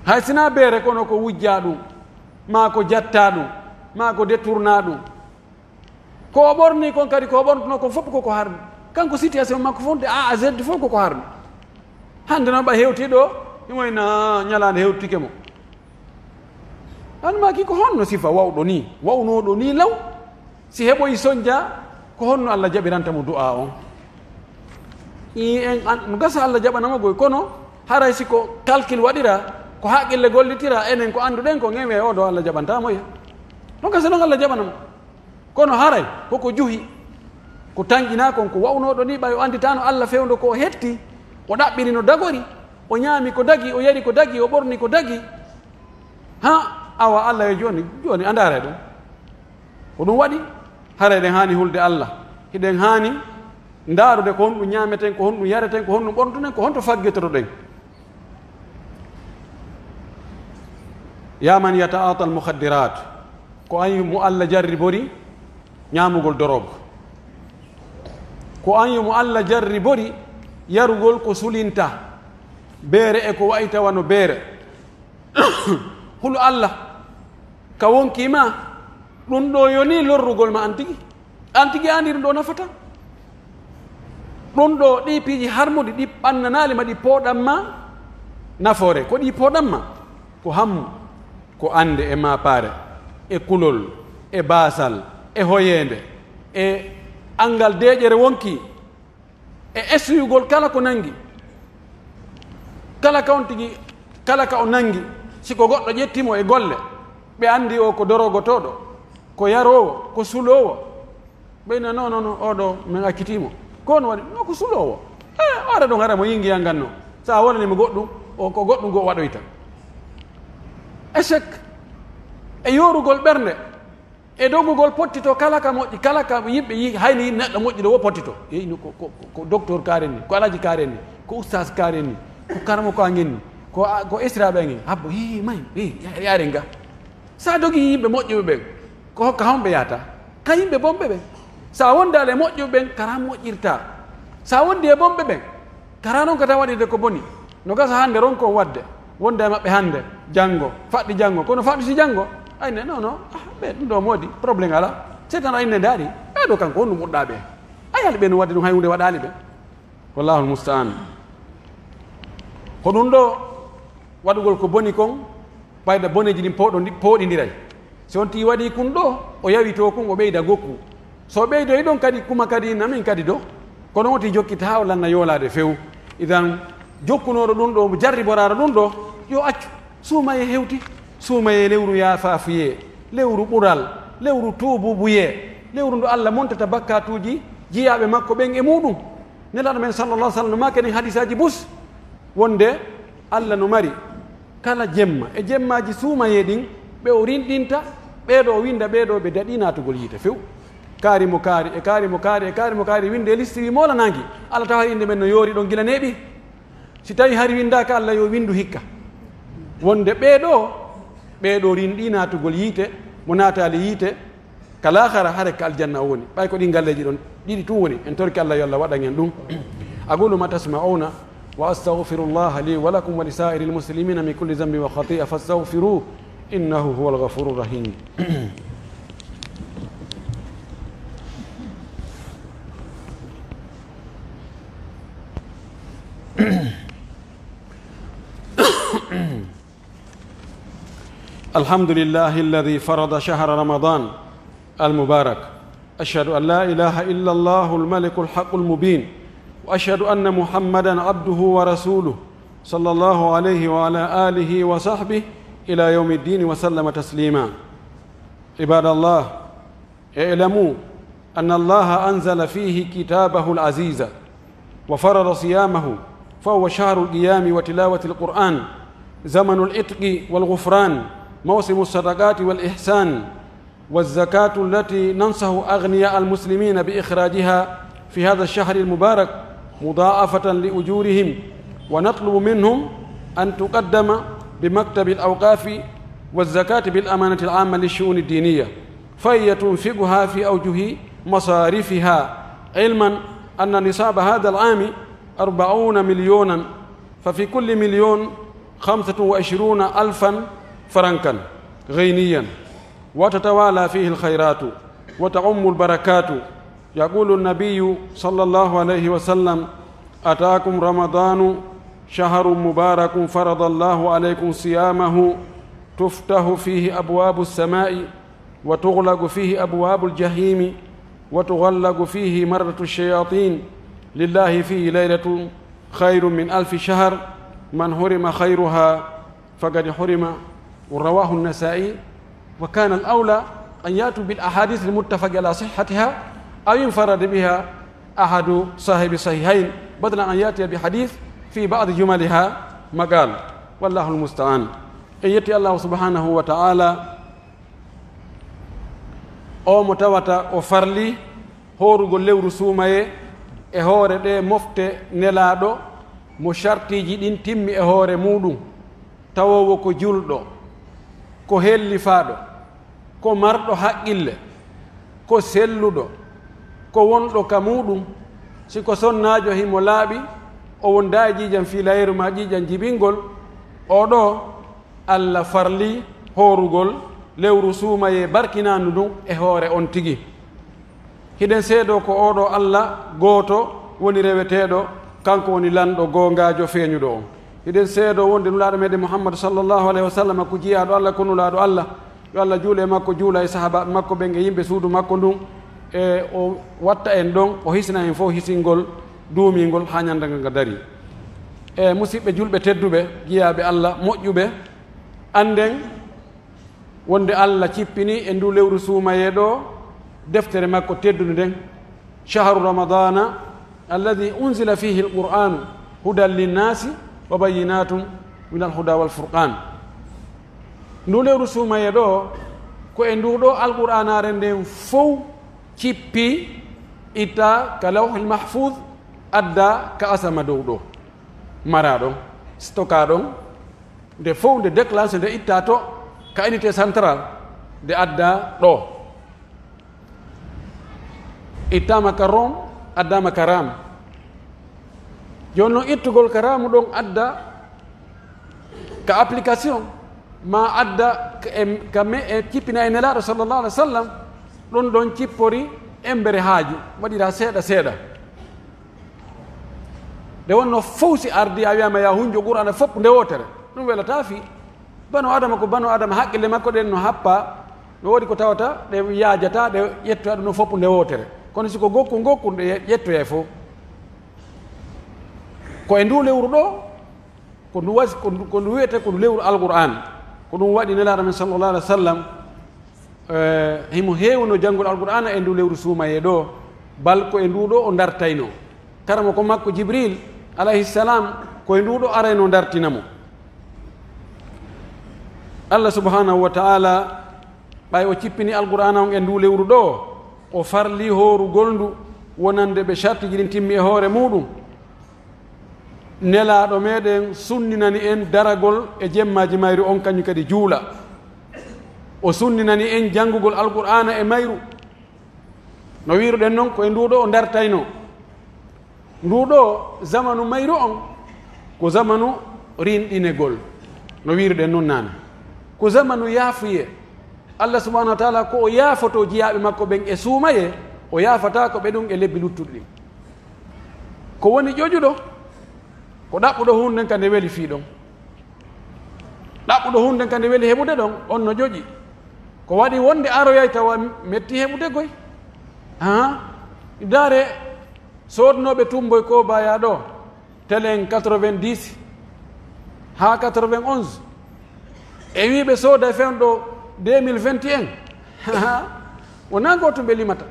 Hay sinaa beere, kono ko wujjaa ɗum, maa ko jattaa ɗum, maa ko détournaa ɗum. Ko o ɓornii kon kadi, ko o ɓorntunoo kon fof ko ko harmi. Kanko situation makko fof de A à Z fof ko ko harmi. Hannde noon ɓay hewtii ɗo, himo ina ñalaande hewtike mo." An maaki ko honno sifa wawɗo nii, wawnooɗo nii law, si heɓoyi sonja, ko honno Alla jaɓiranta mo du'aa on? Ii, en an-, no gasa Alla jaɓana mo goy, kono haray si ko calcul waɗira, ko haqqille gollitira, enen ko annduɗen ko ngen wi'ay, "Oo ɗo Alla jaɓantaa mo ya." No gasa non Alla jaɓana mo. Kono haray koko juhi, ko tanƴinaa kon, ko wawnooɗo nii, ɓay o annditaano Alla fewndo ko o hetti, o ɗaɓɓiri no dagori, o ñaami ko dagi, o yari ko dagi, o ɓorni ko dagi. Ha, awa Alla yo jooni, jooni a ndaara ɗum. Ko ɗum waɗi, haray eɗen haani hulde Alla. Hiɗen haani ndaarude ko honɗum ñaameten, ko honɗum yareten, ko honɗum ɓorntuɗen, ko honto faggitotoɗen. Yaa man yata'aatal mukhaddirat, ko an mo Alla jarribori ñaamugol doroog. Ko an mo Alla jarribori yarugol ko sulinta beere e ko wa'i tawa no beere. Hulu Alla ka wonkii ma, ɗum ɗoo yonii lorrugol ma an tigi. An tigi a anndi ɗum ɗoo nafata. Ɗum ɗoo, ɗii piiji harmuɗi, ɗi ɓannanaali ma, ɗi pooɗan ma nafoore. Ko ɗi pooɗan ma? Ko hammu, ko annde e maapaare, e kulol, e baasal, e hoyeende, e anngal deeƴere wonkii. E essuyugol kala ko nangi. Kala ka on tigi, kala ka o nangi, si ko goɗɗo ƴetti mo e golle, ɓe anndi o ko dorogotooɗo, ko yaroowo, ko suloowo. Ɓe na, "Non, non, non, oo ɗoo men accitii mo." Ko on waɗi? "Non, ko suloowo." Eh, o ara ɗon, hara mo yingi yannganno. So a wonani mo goɗɗum, o, ko goɗɗum goo waɗoyta. Échec e yoorugol ɓernde. E dogugol pottito kala ka moƴƴi, kala ka yimɓe yi-, hayni neɗɗo moƴƴuɗo wo pottito. Yeyi no ko, ko, ko, ko docteur kaaren ni, ko alaji kaaren ni, ko ustaas kaaren ni, ko karamoko angen ni, ko a-, ko esiraaɓe angen. Habbo, hii, may, hii, ya-, yaaren ga. Sa dogi yimɓe moƴƴuɓe ɓen, ko hokka homɓe yahata? Ka yimɓe bonɓe ɓen. Sa wondaali e moƴƴuɓe ɓen, kara moƴƴirta. Sa wondi e bonɓe ɓen, kara non ko tan waɗirde ko boni. No gasa hannde ronko waɗde, wonda e maɓɓe hannde, janngo, faɗɗi janngo. Kono faɗɗiti janngo, ay ne, non, non, ah, ɓe, ɗum ɗo moodi, problème alaa. Seetan ay ne ndaari, ɓee ɗo kanko, honɗum ɓurɗaa ɓe? Ay hali ɓe no waɗde ɗum, hay huunde waɗaali ɓe. Wallahul musta'an. Ko ɗum ɗo waɗugol ko boni kon, fayda boneeji ɗin pooɗondi-, pooɗindiray. Si on tii waɗii kun ɗoo, o yawitoo kun, o ɓeyda gokku. So o ɓeydoyi ɗon kadi, kuma kadi, na min kadi ɗoo. Kono woti jokkita haa o lanna yoolaade few. Idan, jokkunooɗo ɗum ɗoo, jarriboraaro ɗum ɗoo, yo accu. Suumayee hewti. Suumayee lewru yaafaafuyee, lewru ɓural, lewru tuubuubuyee, lewru ndu Alla montata bakkaatuuji jiyaaɓe makko ɓen e muuɗum. Nelaaɗo men sallallahu alaihi wasallam no maaki e ɗin hadiisaaji bus, wonde Alla no mari kala jemma e jemmaaji suumayee ɗin, ɓe o rinɗinta, ɓee ɗo o winda, ɓee ɗo ɓe daɗii naatugol yiite few. Kaari mo kaari, e kaari mo kaari, e kaari mo kaari, winde e listi wi moolanaangi. Alla tawa innde men no yoori ɗon gila neeɓi. Si tawi hari windaaka, Alla yo windu hikka. Wonde ɓee ɗo, ɓee ɗo rinɗii naatugol yiite, mo naataali yiite, ka laakara hare ka aljanna o woni. Ɓay ko ɗin galleeji ɗon ɗiɗi tun woni, en torki Alla yo Alla waɗan en ɗum. أقول ما تسمعون وأستغفر الله لي ولكم ولسائر المسلمين من كل ذنب وخطيئة فاستغفروه إنه هو الغفور الرحيم. الحمد لله الذي فرض شهر رمضان المبارك. أشهد أن لا إله إلا الله الملك الحق المبين، وأشهد أن محمدا عبده ورسوله، صلى الله عليه وعلى آله وصحبه إلى يوم الدين وسلم تسليما. عباد الله، اعلموا أن الله أنزل فيه كتابه العزيز وفرض صيامه، فهو شهر القيام وتلاوة القرآن، زمن العتق والغفران، موسم الصدقات والإحسان، والزكاة التي ننصح أغنياء المسلمين بإخراجها في هذا الشهر المبارك مضاعفة لأجورهم، ونطلب منهم أن تقدم بمكتب الأوقاف والزكاة بالأمانة العامة للشؤون الدينية، فهي تنفقها في أوجه مصارفها، علما أن نصاب هذا العام أربعون مليونا، ففي كل مليون خمسة وعشرون ألفا فرنكا غينيا، وتتوالى فيه الخيرات وتعم البركات. يقول النبي صلى الله عليه وسلم: أتاكم رمضان شهر مبارك فرض الله عليكم صيامه، تفتح فيه أبواب السماء، وتغلق فيه أبواب الجحيم، وتغلق فيه مردة الشياطين، لله فيه ليلة خير من ألف شهر، من حرم خيرها فقد حرم. رواه النسائي، وكان الأولى أن يأتوا بالأحاديث المتفق على صحتها أو انفرد بها أحد صاحب الصحيحين، بدل أن يأتي بحديث في بعض جملها مقال، والله المستعان. En yetti Allahu subhanahu wa ta'ala, o mo tawata o farli hoorugol lewru suumayee e hoore ɗee mofte Nelaaɗo mo shartiiji ɗin timmi e hoore muuɗum, tawoowo ko julɗo, ko hellifaaɗo, ko marɗo haqqille, ko selluɗo, ko wonɗo ka muuɗum, si ko sonnaajo himo laaɓi, o wondaa e ƴiiƴan fiilayeeru maa ƴiiƴan jibingol, oo ɗoo Alla farlii hoorugol lewru suumayee barkinaandu ndun e hoore on tigi. Hiɗen seedoo ko oo ɗoo Alla gooto woni reweteeɗo, kanko woni Lanɗo goongaajo feeñuɗo on. Hiɗen seedoo wonde Nulaaɗo meɗen Muhammadu sallallahu alayhi wa sallam ko jiyaaɗo Alla, ko Nulaaɗo Alla. Yo Alla juulu e makko, juula e sahaabaaɓe makko ɓen e yimɓe suudu makko ndun. E o watta en ɗon, o hisina en fow hisingol duumingol haa ñannde ngal nga darii. E musiɓɓe julɓe tedduɓe, jiyaaɓe Alla moƴƴuɓe, annden wonde Alla cippini e nduu lewru suumayee ɗoo deftere makko teddunde nden, شهر رمضان الذي أنزل فيه القرآن هدى للناس وبينات من الهدى والفرقان. Nduu lewru suumayee ɗoo, ko e nduu ɗoo Alqur'aanaare nden fow cippi, itta ka Lawhil Mahfuuz, adda ka asama dow ɗoo, maraa ɗon, stokaa ɗon, nde fow nde déclenché, nde ittaa to ka unité centrale, nde addaa ɗoo. Ittaama ka rom, addaama ka ram. Jooni non, ittugol ka ramu ɗon adda ka application, ma adda ka, em, ka me, e cippina e Nelaaɗo sallallahu alaihi wa sallam, ɗon ɗon cippori embere haaju, waɗira seeɗa seeɗa. Nde wonno fow si ardii, a wi'aama, "Yaa hunjo Qur'aana fow nde wootere," ɗum welataa fii. Banu Adama ko banu Adama, haqqille makko ɗen no happa, no woodi ko tawata ɗe yaajataa, ɗe ƴettoya ɗum no fow nde wootere. Kono si ko gokkun gokkun, ɗe ƴettoyay fow. Ko e nduu lewru ɗoo, ko ndu wasi-, ko ndu, ko ndu wi'etee ko ndu lewru Alqur'aan. Ko ɗum waɗi Nelaaɗo men sallallahu alaihi wa sallam, eh, himo heewno janngol Alqur'aana e ndu lewru suumayee ɗoo, bal ko e ndu ɗoo o ndartaynoo. Karamoko makko Jibril alayhi salam, ko e ndu ɗoo araynoo ndartina mo. Allah subhanahu wa ta'ala, ɓay o cippini Alqur'aana on e ndu lewru ɗoo, o farli hoorugol ndu wonande ɓe shartiji ɗin timmi e hoore muuɗum. Nelaaɗo meɗen sunninani en daragol e jemmaaji mayru on, kañum kadi juula. O sunninani en janngugol Alqur'aana e mayru. No wiiruɗen non, ko e ndu ɗoo o ndartaynoo. Ndu ɗoo zamanu mayru on, ko zamanu rinɗinegol. No wiiruɗen non naane. Ko zamanu yaafuyee. Allah subhanahu wa ta'ala ko o yaafotoo jiyaaɓe makko ɓen e suumayee, o yaafataako ɓe ɗum e lebbi luttuɗi ɗin. Ko woni ƴoƴuɗo? Ko ɗaɓɓuɗo huunde nden ka nde weli fii ɗon. Ɗaɓɓuɗo huunde nden ka nde weli heɓude ɗon, on no ƴoƴi. Ko waɗi wonde aroyay tawa metti heɓude koy. Haa? Ndaare soodnooɓe tumboy ko baya ɗoo, telen quatre-vingt-dix, haa quatre-vingt-onze, e wii ɓe sooda fewndo deux mille vingt et un. Wonaa gootum ɓe limata.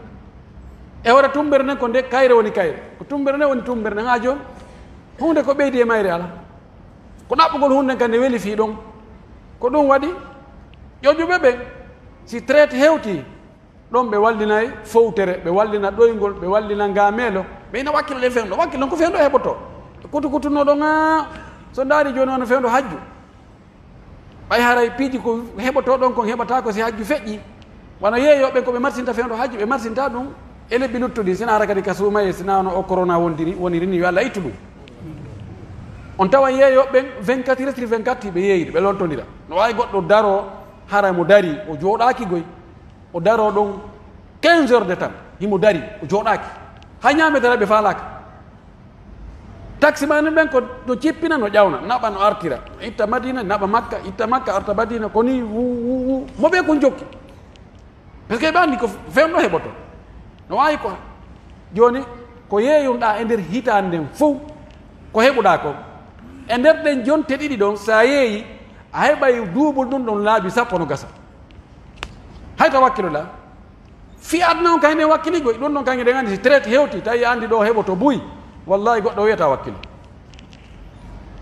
E hoore tummbere nden, ko nde kayre woni kayre, ko tummbere nden woni tummbere nden. Haa jooni, huunde ko ɓeydi e mayre alaa. Ko ɗaɓɓugol huunde nden kadi ne weli fii ɗon. Ko ɗum waɗi ƴoƴuɓe ɓen, si traite hewtii, ɗon ɓe wallinay fowtere, ɓe wallina ɗoyngol, ɓe wallina ngaameelo, ɓe ina wakkilo ɗen fewndo. Wakkilo ɗon ko fewndo heɓotoo. Kutu kutunoo ɗon, aa, so ndaari jooni wano fewndo hajju. Ɓay haray piiji ko heɓotoo ɗon kon heɓataa ko si hajju feƴƴii. Wano yeeyooɓe ɓen ko ɓe marsinta fewndo hajju, ɓe marsinta ɗum e lebbi luttuɗi. Sina hara kadi ka suumayee, sina wano o corona wondiri, woniri ni, yo Alla ittu ɗum. On tawan yeeyooɓe ɓen vingt-quatre heures sur vingt-quatre ɓe yeeyiri, ɓe loltondira. No waawi goɗɗo daroo, hara mo darii, o jooɗaaki goy. O daroo ɗon quinze heures de temps, himo darii, o jooɗaaki. Hay ñaametera ɓe faalaaka. Taksimaani ɓen ko no cippina, no ƴawna, naɓa no artira, itta Madina, naɓa Makka, itta Makka, arta Madina, ko nii wu, wu, wu. Mo ɓe kun jokki. Parce que ɓe anndi ko fewndo heɓoto. No waawi ko. Jooni, ko yeeyunɗaa e nder hitaande nden fow, ko heɓuɗaa kon. E nder ɗen jonte ɗiɗi ɗon, si a yeeyi, a heɓay duubul ɗun ɗon laabi sappo no gasa. Hay ta wakkiloɗaa. Fii aduna on kañum en wakkili goy, ɗun ɗon kañum en anndi si traite hewti, tawi a anndi ɗo heɓoto buy, wallahi goɗɗo wiyata wakkilo.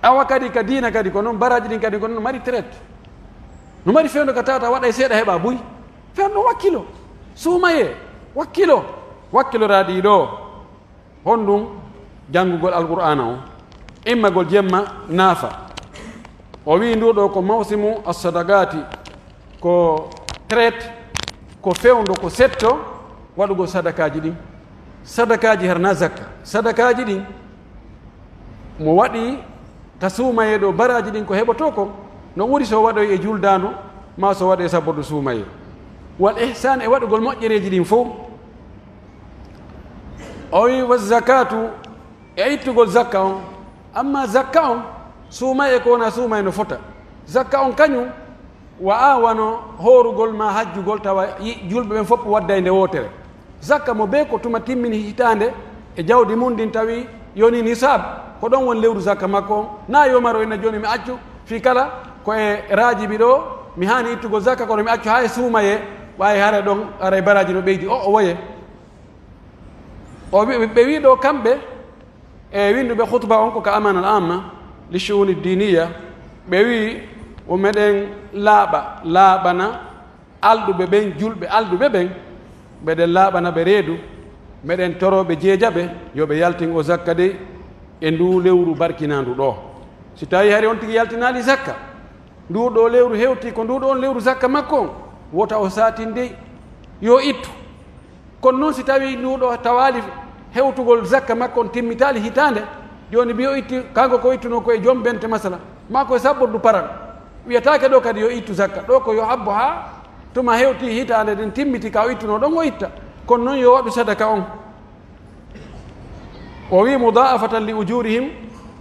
Awa kadi ka diina kadi ko non, baraaji ɗin kadi ko non no mari traite. No mari fewndo ka tawata waɗay seeɗa heɓa buy. Fewndo wakkilo. Suumayee, wakkilo. Wakkiloraaɗi ɗo. Honɗun? Janngugol Alqur'aana on, immagol jemma naafa. O wi'i, nduu ɗoo ko mawsimu as-sadaqaati, ko traite, ko fewndo, ko setto waɗugol sadakaaji ɗin. Sadakaaji, hara naa zakka. Sadakaaji ɗin, mo waɗi ka suumayee ɗoo, baraaji ɗin ko heɓotoo kon, no ɓuri si o waɗoyi e juldaandu, maa si o waɗoyi e sabbordu suumayee. Wal ihsaan, e waɗugol moƴƴereeji ɗin fow. O wi'i, wa zakaatu, e ittugol zakka on. Amma zakka on, suumayee ko wonaa suumayee no fota. Zakka on kañun, wa'aa wano hoorugol maa hajjugol, tawa yi-, julɓe ɓen fow wadday nde wootere. Zakka mo bee ko tuma timmini hitaande e jawdi mun ndin, tawi yoni nisaab, ko ɗon woni lewru zakka makko on. Naa yo maro ina jooni mi accu, fii kala ko e raajibi ɗoo, mi haani ittugol zakka, kono mi accu haa e suumayee, ɓay hare ɗon, haray baraaji no ɓeydi. O, o woye. O wi-, ɓe wi'i ɗoo kamɓe, e winnduɓe khutba on ko ka Amaana al Amma li Shu'uni Diiniya, ɓe wi'i, wo meɗen laaɓa, laaɓana alɗuɓe ɓen, julɓe alɗuɓe ɓen, meɗen laaɓana ɓe reedu, meɗen toroo ɓe jeeja ɓe, yo ɓe yaltin o zakka dey e nduu lewru barkinaandu ɗoo. Si tawii hari on tigi yaltinaali zakka, nduu ɗoo lewru hewtii ko nduu ɗoo on lewru zakka makko on, wota o saatin dey, yo ittu. Kono non, si tawii nduu ɗoo tawaali hewtugol zakka makko on timmitaali hitaande, jooni mbiyo itti, kanko ko ittunoo ko e jom bente masala, maa ko e sabbordu paral, wiyataake ɗoo kadi yo ittu zakka, ɗoo ko yo habbo haa tuma hewtii hitaande nden timmiti ka o ittunoo ɗon o itta, kono non yo waɗu sadaka on. O wi'i, mudaa'afatan li ujuurihim,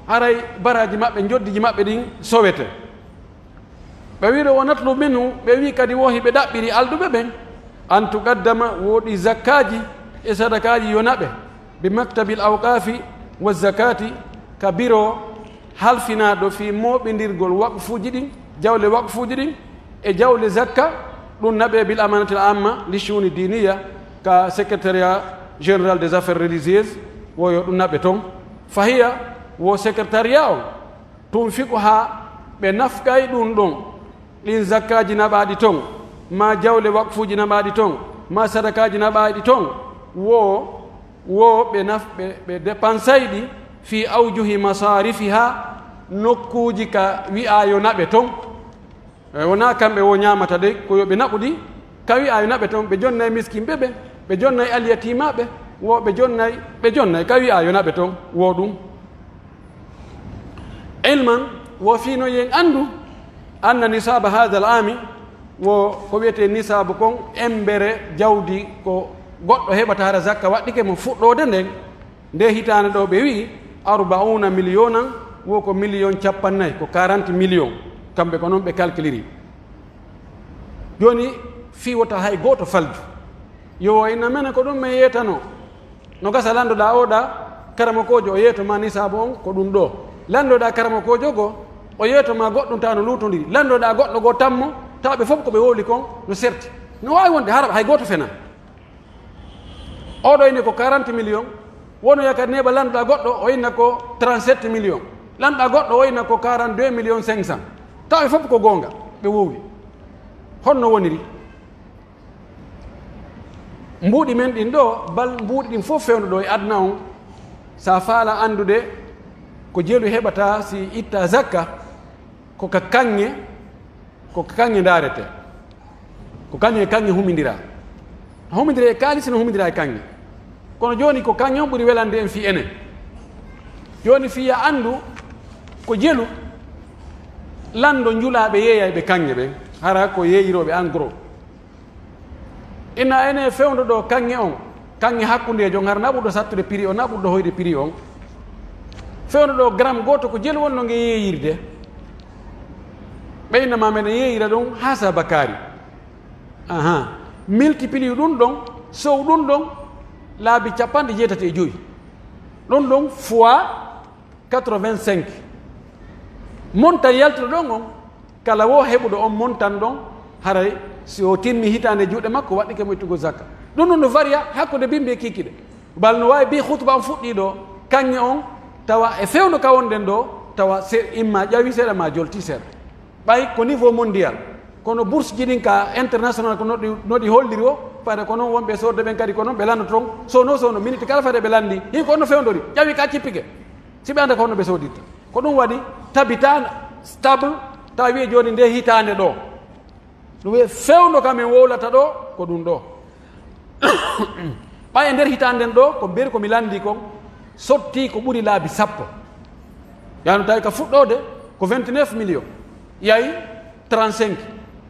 haray baraaji maɓɓe, njoddiji maɓɓe ɗin sowete. Ɓe wi'i ɗoo, wa natlubu minhu, ɓe wi'i kadi wo hiɓe ɗaɓɓiri alɗuɓe ɓen, an tuqaddama, wo ɗi zakkaaji e sadakaaji yo naɓe, bi maktabil awqaafi wa zakaati, ka biro halfinaaɗo fii mooɓindirgol waqfuuji ɗin, jawle waqfuuji ɗin, e jawle zakka, ɗun naɓe bil amaanatil amma li shu'uni diiniya, ka secrétariat général des affaires religieuses, wo yo ɗun naɓe ton. Fahiya, wo secrétariat on, tunfiquhaa, ɓe nafqay ɗun ɗon, ɗin zakkaaji naɓaaɗi ton, maa jawle waqfuuji naɓaaɗi ton, maa sadakaaji naɓaaɗi ton, wo, wo ɓe naf-, ɓe, ɓe depansay ɗi fii awjuhi masaarifihaa, nokkuuji ka wi'aa yo naɓe ton. E wonaa kamɓe wo ñaamata dey, ko yo ɓe naɓu ɗi, ka wi'aa yo naɓe ton, ɓe jonnay miskinɓe ɓen, ɓe jonnay alyatiimaaɓe, wo ɓe jonnay, ɓe jonnay, ka wi'aa yo naɓe ton, wo ɗun. Ilman, wo fii no yo en anndu, anna nisaaba haadal aami, wo ko wi'etee nisaabu kon, embere jawdi ko goɗɗo heɓata hara zakka waɗɗike mo fuɗɗoode nden, nde hitaande ɗoo ɓe wi'i, arba'uuna miliyoonan, wo ko miliyon cappannayi, ko quarante millions, kamɓe ko non ɓe calculiri. Jooni, fii wota hay gooto falju. Yo, ina mena ko ɗun men yeetanoo. No gasa lanndoɗaa oo ɗaa karamokoojo, o yeeto maa nisaabu on ko ɗun ɗoo. Lanndoɗaa karamokoojo goo, O yeeto ma goɗɗum tawa no luutondiri. Lanndoɗaa goɗɗo goo tammo, tawa ɓe fof ko ɓe wowli kon no serti. No waawi wonde hara hay gooto fenaa. Oɗo ine ko quarante millions, wono yakar neeɓa lanndoɗaa goɗɗo, o inna ko trente-sept millions. Lanndoɗaa goɗɗo, o inna ko quarante-deux millions cinq cents. Tawa ɓe fof ko goonga, ɓe wowli. Honno woniri? Mbuuɗi men ɗin ɗoo, bal mbuuɗi ɗin fof fewndo ɗoo e aduna on, si a faala anndude ko jelu heɓata si itta zakka, ko ka kaŋŋe, ko ka kaŋŋe ndaaretee. Ko kaŋŋe e kaŋŋe humindiraa. No humindiraa e kaalisi, no humindiraa e kaŋŋe. Kono jooni ko kaŋŋe on ɓuri welande en fii enen. Jooni fii yo a anndu ko jelu, lanndo njulaaɓe yeeyayɓe kaŋŋe ɓen, hara ko yeeyirooɓe en gros. Inna ene fewndo ɗoo kaŋŋe on, kaŋŋe hakkundeejo on, hara na ɓurɗo sattude prix on, na ɓurɗo hoyde prix on. Fewndo ɗoo gram gooto ko jelu wonno nge yeeyirde. Ɓe inna ma meɗen yeeyira ɗum haa saba kaari. Ahan. Multiplie ɗum ɗon, sow ɗum ɗon, laabi capanɗe jeetati e jowi. Ɗum ɗon fois quatre-vingt-cinq. Montant yaltuɗo ɗon on, kala wo heɓuɗo on montant ɗon, haray si o timmi hitaande juuɗe makko, waɗɗike mo ittugol zakka. Ɗum ɗon no varia hakkunde bimbi e kiikiiɗe. Bal no waawi bi khutba on fuɗɗii ɗoo, kaŋŋe on, tawa e fewndo ka wonɗen ɗoo, tawa se-, imma ƴawi seeɗa ma jolti seeɗa. Ɓay ko niveau mondial, kono bourse ji ɗin ka international ko no ɗi, no ɗi holliri o, fayda ko non wonɓe sorde ɓen kadi ko non ɓe lanndotoo, sono, sono, minute kala fayda ɓe lanndi, hii ko on no fewndori, ƴawi ka cippike. Si ɓe annda ko honno ɓe soodirta. Ko ɗum waɗi tabitaa stable, tawa wi'e jooni nde hitaande ɗoo. Ɗum wi'e fewndo ka men wowlata ɗoo, ko ɗum ɗoo. Ɓay e nder hitaande nden ɗoo, ko mberi ko mi lanndii kon, sottii ko ɓuri laabi sappo. Yaani tawi ka fuɗɗoode ko vingt-neuf millions, yahi trente-cinq,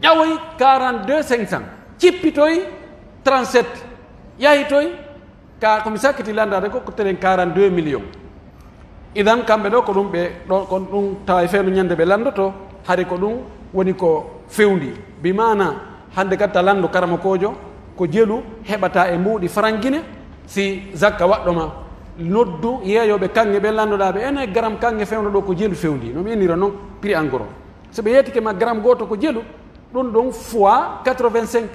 ƴawoyi quarante-deux cinq cents, cippitoyi trente-sept, yahitoyi Ka ko mi sakkiti lanndaade ko, ko telen quarante-deux millions. Idan, kamɓe ɗoo ko ɗum ɓe, ɗo, ko ɗum tawa e fewndo ñande ɓe lanndotoo, hari ko ɗum woni ko fewndi. Bi maana, hannde kadi ta lanndu karamokoojo, ko jelu heɓata e mbuuɗi faran Gine, si zakka waɗɗo ma. Noddu yeeyooɓe kaŋŋe ɓe lanndoɗaa ɓe, ene garam kaŋŋe fewndo ɗoo ko jelu fewndi. No mi innira non, prix en gros. So ɓe yeetike ma garam gooto ko jelu, ɗun ɗon fois quatre-vingt-cinq.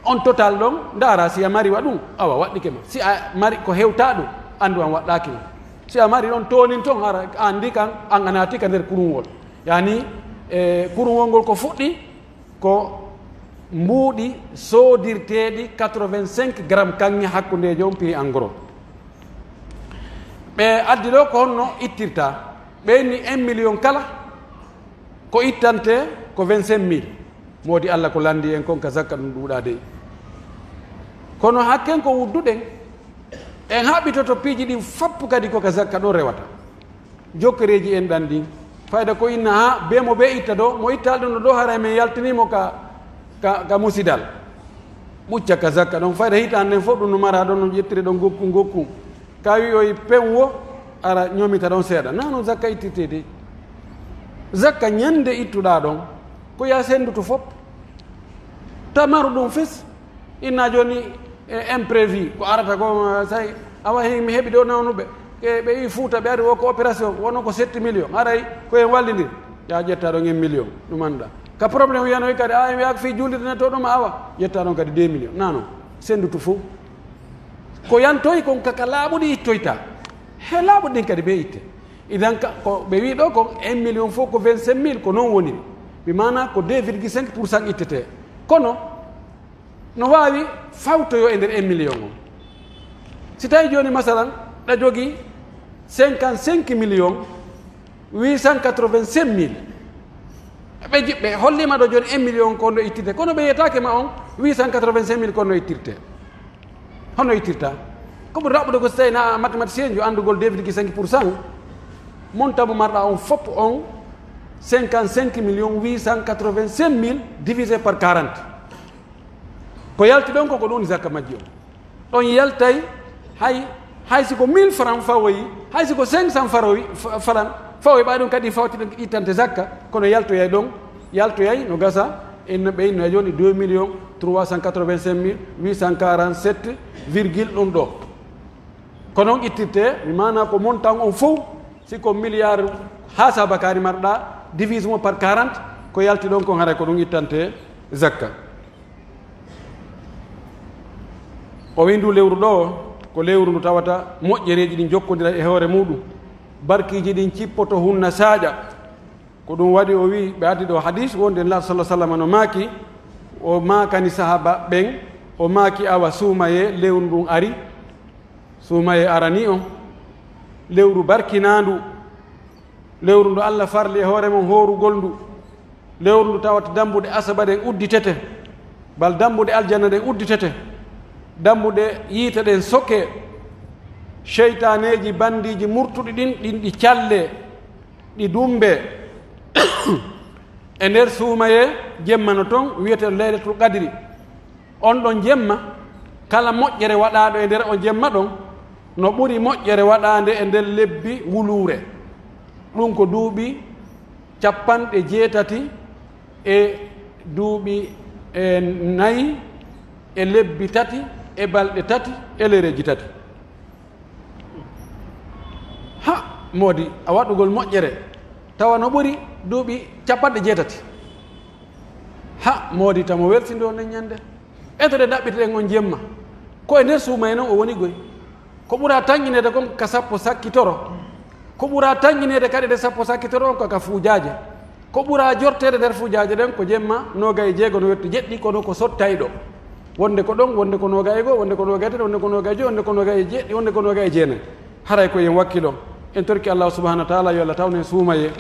On total ɗon, ndaara si a mari wa ɗun, awa, waɗɗike ma. Si a mari ko hewtaa ɗun, anndu an waɗɗaaki ma. Si a mari ɗon toonin ton, hara a anndi kan, an a naati ka nder kuruŋol. Yaani, e, kuruŋol ngol ko fuɗɗi, ko mbuuɗi soodirteeɗi quatre-vingt-cinq grammes kaŋŋe hakkundeejo on prix en gros. Ɓe addi ɗoo ko honno ittirta. Ɓe inni un million kala, ko ittante ko vingt-cinq mille. Moodi Alla ko lanndii en kon ka zakka ɗun ɗuuɗaa dey. Kono hakken ko wudduɗen, en haɓɓitoto piiji ɗin foppu kadi ko ka zakka ɗon rewata. Jokkereeji en ɗan ɗin. Fayda ko inna haa bee mo bee itta ɗoo, mo ittaali ɗun ɗoo haray men yaltinii mo ka, ka, ka musidal. Ɓucca ka zakka ɗon. Fayda hitaande nden fow ɗun no maraa ɗon, no ƴettiri ɗon gokkun gokkun. Ka wi'oyi pen wo, ara ñoomita ɗon seeɗa. Naa non zakka ittirtee dey. Zakka ñande ittuɗaa ɗon, ko yo a senndutu fop. Ta maru ɗun fis. Inna jooni, e, imprévu, ko arata ko, eh, say, awa he mi heɓi ɗoo nawnuɓe. Ke ɓe yi Fuuta, ɓe ari wo ko opération, wono ko sept millions. Haray ko en wallindir. Ya ƴetta ɗon un million, ɗum annda. Ka problème wiyanoy kadi, a, en wi'aaka fii juulirde ne to ɗum, awa, ƴetta ɗon kadi deux millions. Naa non, senndutu fow. Ko yantoyi kon ka, ka laaɓuɗi ittoyta. He laaɓuɗi ɗin kadi ɓe itte. Idan ka, ko ɓe wi'i ɗoo kon, un million fow ko vingt-cinq mille, ko non woniri. Bi maana ko deux virgule cinq pour cent ittetee. Kono, no waawi fawtoyoo e nder un million on. Si tawii jooni, masalan, ɗa jogii cinquante-cinq millions huit cent quatre-vingt-cinq mille, ɓe ji-, ɓe holliima ɗoo jooni un million ko no ittirtee, kono ɓe yetaake ma on huit cent quatre-vingt-cinq mille ko no ittirtee. Hono ittirta? Ko ɓuri raɓɓude ko si tawii na mathématicien jo anndugol deux virgule cinq pour cent, montant mo marɗaa on fop on cinquante-cinq millions huit cent quatre-vingt-cinq mille divisé par quarante. Ko yalti ɗon ko, ko ɗun zakka majji on. Ɗon yaltay hay, hay si ko mille francs fawoyi, hay si ko cinq cents faroyi, fa-, francs fawoyi, ɓay ɗun kadi fawti ɗon ittante zakka, kono yaltoyay ɗon, yaltoyay no gasa, en no ɓe inno e jooni deux millions trois cent quatre-vingt-cinq mille huit cent quarante-sept virgule ɗun ɗoo. Ko non ittirtee, mi maana ko montant on fow, si ko milliard haa saabakaari marɗaa, Divise mo par quarante, ko yalti ɗon kon, haray ko ɗum ittante zakka. O wi'i ndu lewru ɗoo, ko lewru ndu tawata moƴƴereeji ɗin jokkondira e hoore muuɗum, barkiiji ɗin cippoto hunna saaƴa. Ko ɗum waɗi o wi'i, ɓe addi ɗoo hadiis wonde Nelaaɗo sallallaahu alayhi wa sallam no maaki, o maakani sahaaba ɓen, o maaki, "Awa suumayee, lewru ndun ari, suumayee arani on, lewru barkinaandu, lewru ndu Alla farli e hoore mon hoorugol ndu, lewru ndu tawata dambuɗe asaba ɗen udditete, bal dambuɗe aljanna ɗen udditete, dambuɗe yiite ɗen sokee, seytaaneeji bandiiji murtuɗi ɗin, ɗin ɗi callee, ɗi dumbee." E nder suumayee jemma no ton wi'etee Laylatul Qadri. On ɗon jemma, kala moƴƴere waɗaaɗo e nder on jemma ɗon, no ɓuri moƴƴere waɗaande e nder lebbi wuluure. Ɗum ko duuɓi capanɗe jeetati e duuɓi, e, nayi e lebbi tati e balɗe tati e lereeji tati. Ha, moodi, a waɗugol moƴƴere, tawa no ɓuri duuɓi capanɗe jeetati. Ha, moodi, tamo welsindo nden ñande. Etode ɗaɓɓituɗen on jemma. Ko e nder suumayee non o woni goy. Ko ɓura tanƴineede kon ka sappo sakkitoro. Ko ɓura tanƴineede kadi nde sappo sakkitoro on ko ka fuujaaje. Ko ɓura jorteede nder fuujaaje ɗen ko jemma noogay e jeego no yotti jeɗɗi, kono ko sottayɗo. Wonde ko ɗon, wonde ko noogay e goo, wonde ko noogay e tati, wonde ko noogay e jowi, wonde ko noogay e jeɗɗi, wonde ko noogay e jeenay. Haray ko en wakkiloo. En torike Allaahu subhaanahu wa taala yo Allah tawnu en suumayee,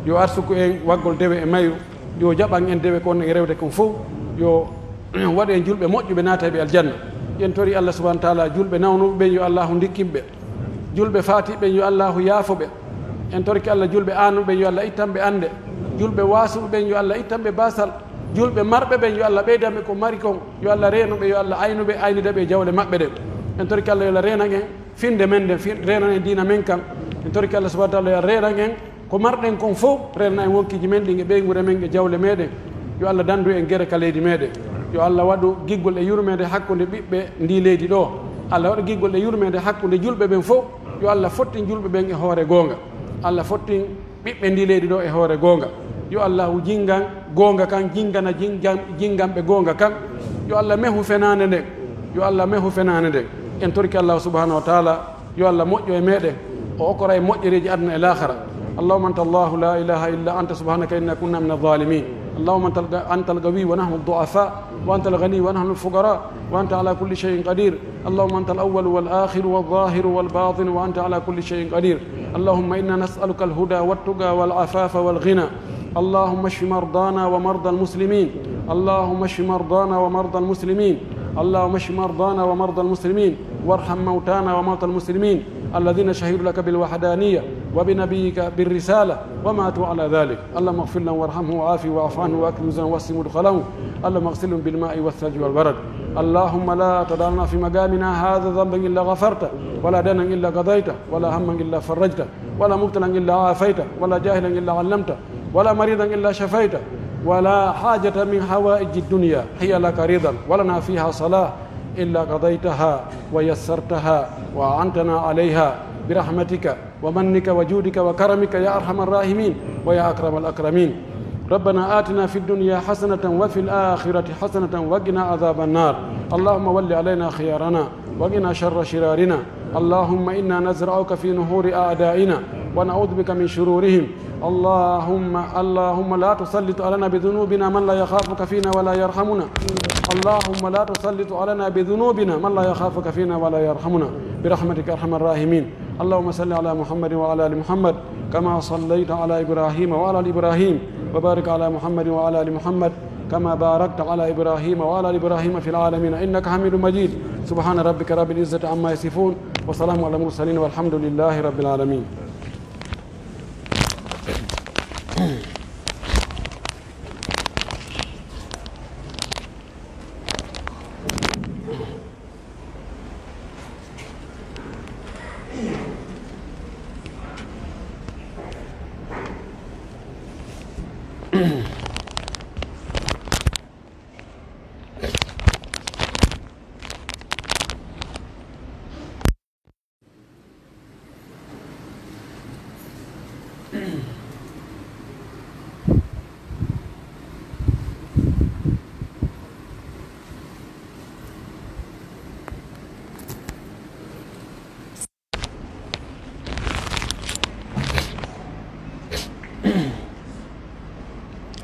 yo arsuku en waggol dewe e mayo, yo jaɓan en dewe kon e rewde kon fow, yo waɗu en julɓe moƴƴuɓe, naata e ɓe aljanna. En tori Allah subhaanahu wa taala julɓe nawnuɓe ɓen, yo Allaahu ndikkin ɓe. Julɓe faatiiɓe ɓen, yo Allaahu yaafo ɓe. En torike Allah julɓe aanuɓe ɓen, yo Allah ittan ɓe annde. Julɓe waasuɓe ɓen, yo Allah ittan ɓe baasal. Julɓe marɓe ɓen, yo Allah ɓeydan ɓe ko mari kon. Yo Allah reenu ɓe, yo Allah aynu ɓe, aynida ɓe e jawle maɓɓe ɗen. En torike Allah yo Allah reenan en finnde men nden, fin-, reenan en diina men kan. En torike Allah subhaanahu wa taala yo Allah reenan en ko marɗen kon fow, reenan en wonkiiji men ɗin e ɓeynguure men e jawle meɗen. Yo Allah dandu en gere ka leydi meɗen. Yo Allah waɗu giggol e yurmeende hakkunde ɓiɓɓe ndii leydi ɗoo. Allah waɗu giggol e yurmeende hakkunde julɓe ɓen fow. Yo Allah fottin julɓe ɓen e hoore goonga. Allah fottin ɓiɓɓe ndii leydi ɗoo e hoore goonga. Yo Allahu jingan goonga kan, jingana jingan, jinganɓe goonga kan. Yo Allah mehu fenaande nden. Yo Allah mehu fenaande nden. En torike Allahu subhaanahu wa taala, yo Allah moƴƴo e meɗen, o okkora en moƴƴereeji aduna e laakhara. اللهم أنت الله لا إله إلا أنت سبحانك إنا كنا من الظالمين. اللهم أنت الغ-، أنت القوي ونحن الضعفاء، وأنت الغني ونحن الفقراء، وأنت على كل شيء قدير. اللهم أنت الأول والآخر والظاهر والباطن، وأنت على كل شيء قدير. اللهم إنا نسألك الهدى والتقى والعفاف والغنى. اللهم اشف مرضانا ومرضى المسلمين. اللهم اشف مرضانا ومرضى المسلمين. اللهم اشف مرضانا ومرضى المسلمين. وارحم موتانا وموتى المسلمين الذين شهدوا لك بالوحدانية وبنبيك بالرسالة وماتوا على ذلك. اللهم اغفر لهم وارحمهم وعافهم واعف عنهم وأكرم نزلهم ووسع مدخلهم. اللهم اغسلهم بالماء والثلج والبرد. اللهم لا تدع لنا في مقامنا هذا ذنبا إلا غفرته، ولا دينا إلا قضيته، ولا هما إلا فرجته، ولا مبتلا إلا عافيته، ولا جاهلا إلا علمته، ولا مريضا إلا شفيته، ولا حاجة من حوائج الدنيا هي لك رضا ولنا فيها صلاح إلا قضيتها ويسرتها وأعنتنا عليها برحمتك ومنك وجودك وكرمك يا أرحم الراحمين ويا أكرم الأكرمين. ربنا آتنا في الدنيا حسنة وفي الآخرة حسنة وقنا عذاب النار. اللهم ول علينا خيارنا وقنا شر شرارنا. اللهم إنا نزرعك في نحور أعدائنا ونعوذ بك من شرورهم. اللهم، اللهم لا تسلط علينا بذنوبنا من لا يخافك فينا ولا يرحمنا. اللهم لا تسلط علينا بذنوبنا من لا يخافك فينا ولا يرحمنا برحمتك أرحم الراحمين. اللهم صل على محمد وعلى آل محمد كما صليت على إبراهيم وعلى آل إبراهيم، وبارك على محمد وعلى آل محمد كما باركت على إبراهيم وعلى آل إبراهيم في العالمين إنك حميد مجيد. سبحان ربك رب العزة عما يصفون، وسلام على المرسلين، والحمد لله رب العالمين.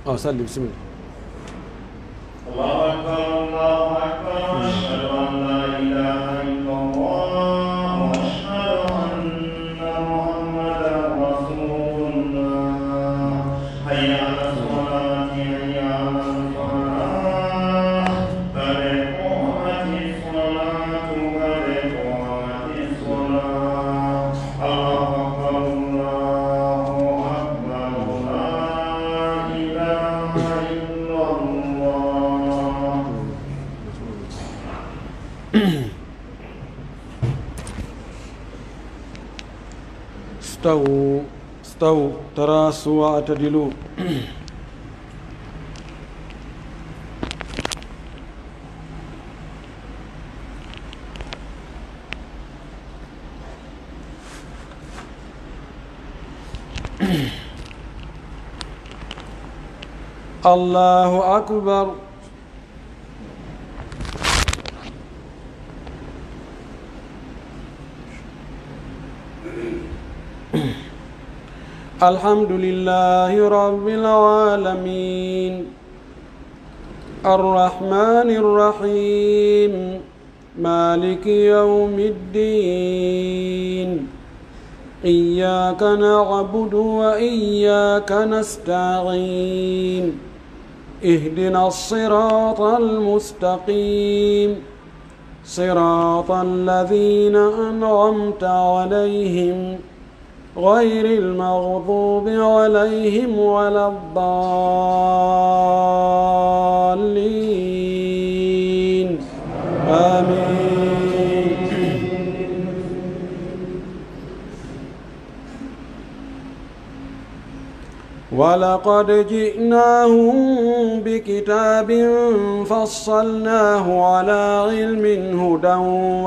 أو صلي، بسم الله. الله أكبر، الله أكبر، أشهد أن لا إله إلا الله، وأشهد أن محمدا رسول الله. حي على الصلاة، حي على الفلاح، قد قامت الصلاة، قد قامت الصلاة. الله أكبر، الله أكبر، لا إله إلا الله. استووا، استووا، تراصوا واعتدلوا. الله أكبر. الحمد لله رب العالمين. الرحمن الرحيم. مالك يوم الدين. إياك نعبد وإياك نستعين. اهدنا الصراط المستقيم. صراط الذين أنعمت عليهم غير المغضوب عليهم ولا الضالين. آمين. ولقد جئناهم بكتاب فصلناه على علم هدى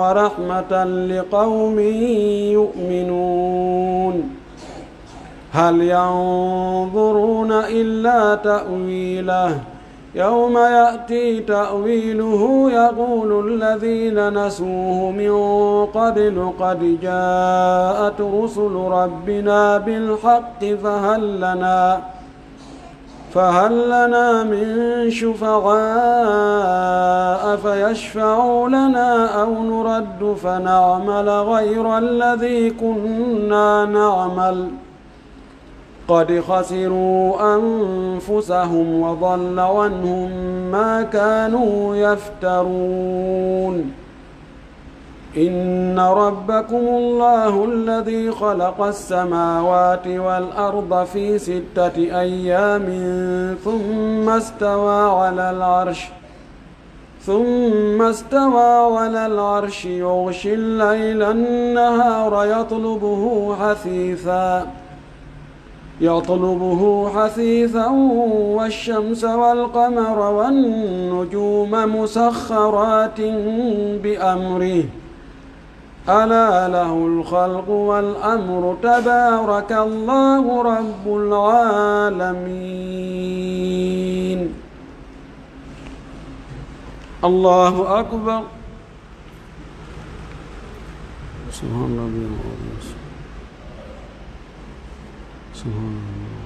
ورحمة لقوم يؤمنون. هل ينظرون إلا تأويله، يوم يأتي تأويله يقول الذين نسوه من قبل قد جاءت رسل ربنا بالحق فهل لنا، فهل لنا من شفعاء فيشفعوا لنا أو نرد فنعمل غير الذي كنا نعمل قد خسروا أنفسهم وضل عنهم ما كانوا يفترون. إن ربكم الله الذي خلق السماوات والأرض في ستة أيام ثم استوى على العرش، ثم استوى على العرش يغشي الليل النهار يطلبه حثيثا، يطلبه حثيثا والشمس والقمر والنجوم مسخرات بأمره، ألا له الخلق والأمر، تبارك الله رب العالمين. الله أكبر. سبحان ربي العظيم. سبحان الله.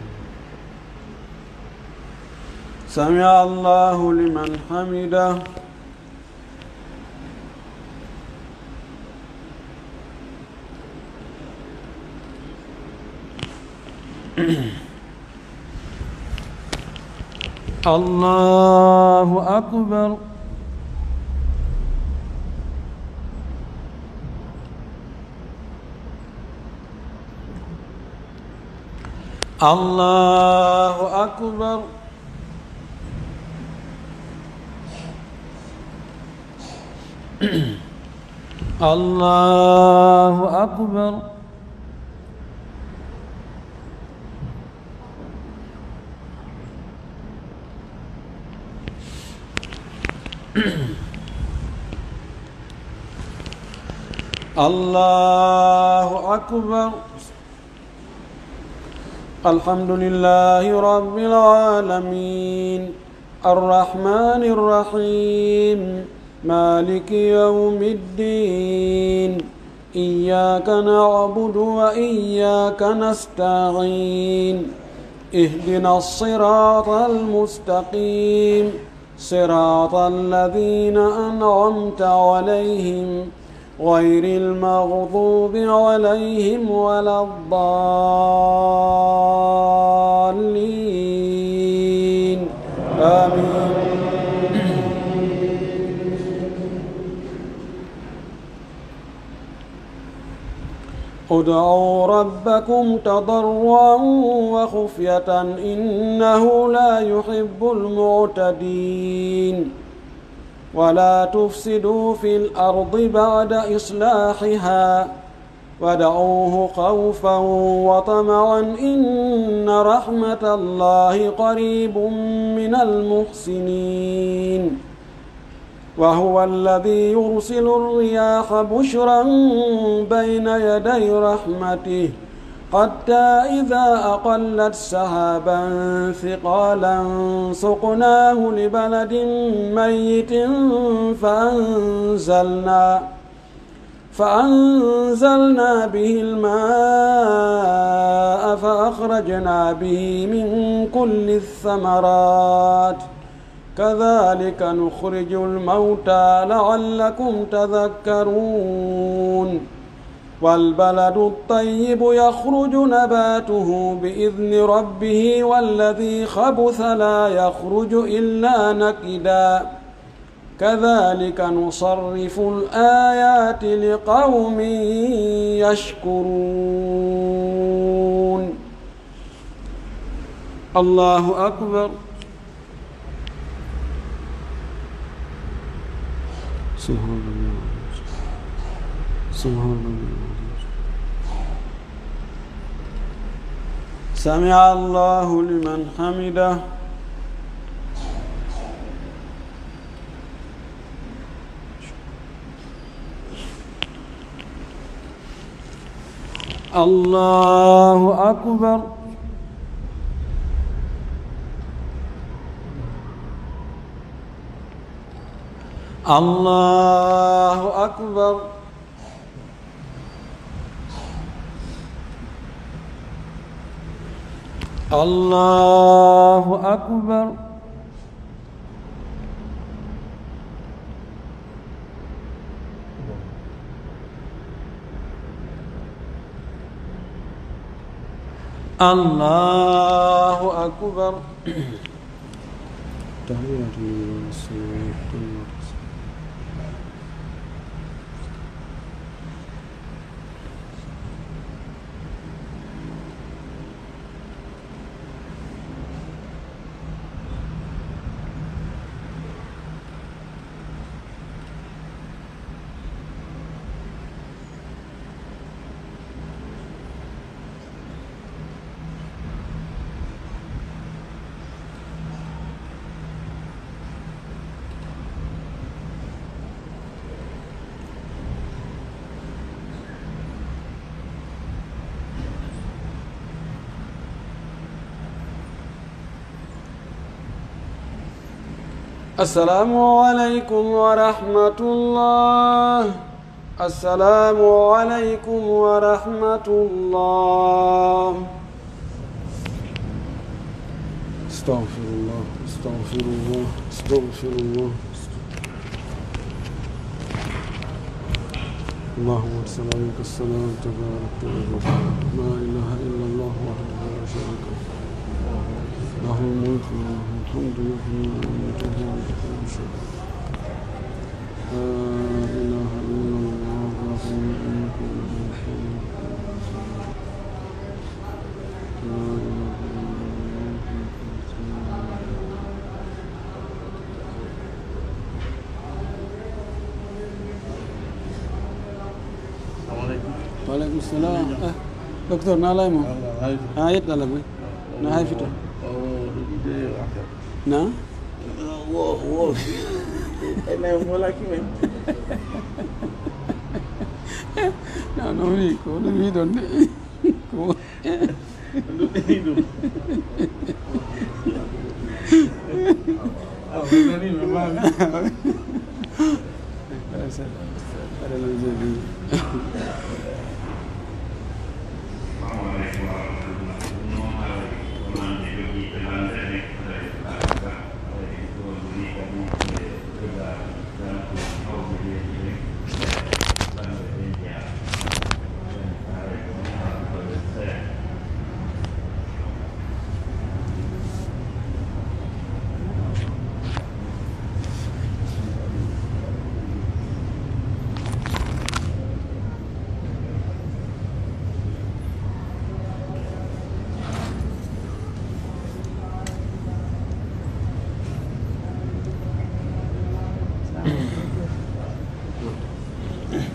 سمع الله لمن حمده. الله أكبر. الله أكبر. الله أكبر. الله أكبر. الحمد لله رب العالمين. الرحمن الرحيم. مالك يوم الدين. إياك نعبد وإياك نستعين. اهدنا الصراط المستقيم، صراط الذين أنعمت عليهم، غير المغضوب عليهم ولا الضالين. آمين. ادعوا ربكم تضرعا وخفية إنه لا يحب المعتدين. ولا تفسدوا في الأرض بعد إصلاحها وادعوه خوفا وطمعا إن رحمة الله قريب من المحسنين. وهو الذي يرسل الرياح بشرا بين يدي رحمته حتى إذا أقلت سحابا ثقالا سقناه لبلد ميت فأنزلنا فأنزلنا به الماء فأخرجنا به من كل الثمرات كذلك نخرج الموتى لعلكم تذكرون. والبلد الطيب يخرج نباته بإذن ربه والذي خبث لا يخرج إلا نكدا. كذلك نصرف الآيات لقوم يشكرون. الله أكبر. سبحان الله. سبحان الله. سمع الله لمن حمده. الله أكبر. الله أكبر. الله أكبر. الله أكبر. تحية لله والصلاة. السلام عليكم ورحمة الله. السلام عليكم ورحمة الله. أستغفر الله، أستغفر الله، أستغفر الله. اللهم صل عليك السلام تبارك وتعالى. لا إله إلا الله وحده لا شريك له. له الملك وله الحمد يحيي ويميت وهو على كل شيء. لا إله إلا الله وحده لا شريك له. لا إله إلا الله. Wa alaikum salam. Eh, Docteur, na lay mo? Ah, yet dala boy. Na hay fito. Na? Wo, wo. Eh, na mo la ki men. No, no, mi ko, no, mi don. Ko.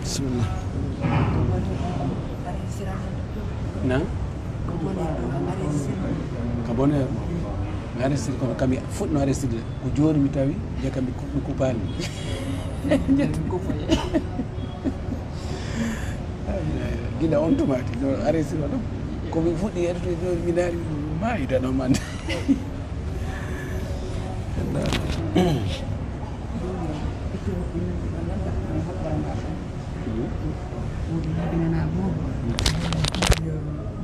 Bismillah. Na? Ka bonheur. Mi arrêté kono kam mi fuɗɗo arrêté de. Ko jooni mi tawi, je kam mi ku-, mi kupaali. Gila on tumaati, no arrêté ɗum. Ko mi fuɗɗi arrêté jooni mi naari, mi maayi tan on man.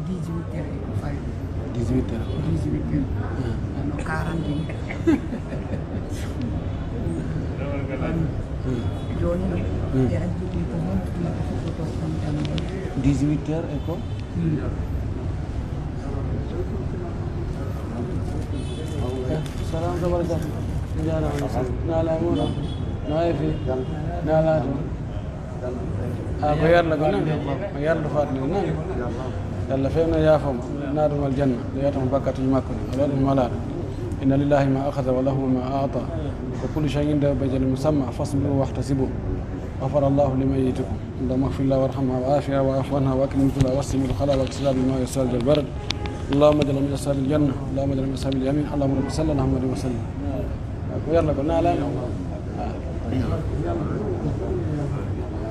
Dix-huit heures e ko fawi. Dix-huit heures. Dix-huit heures. Hmm. No quarante. Hmm. Jooni, hmm, e addude ko honto tuma ko fuɗɗotoo ɗon tan. Dix-huit heures e ko? Hmm. Salam tabaraka. Jaaraama. Naala e muɗum. Naa e fi. Naala to. A ko yarla ko nan, o yarla faatni nan. Yalla fewna yaafo mo, naadum aljanna, o yaata mo bakkatuji makko ɗin, o waɗa mo malaaɗo. Inna lillahi ma akhadha wa lahu ma a'ta. Wa kullu shay'in indahu bi ajalin musamma, fasbiru wahtasibu. Ghafara Allahu limayyitikum. Allahumma ighfir lahu warhamhu wa afihi wa'fu anhu wa akrim nuzula wa wasi' mudkhala wa aksil ma yasal jal barad. Allahumma ij'alna min ashabil janna. Allahumma ij'alna min ashabil yamin. Allahumma rabbi salli ala Muhammadin wa sallim. Ko yarla ko naalaani.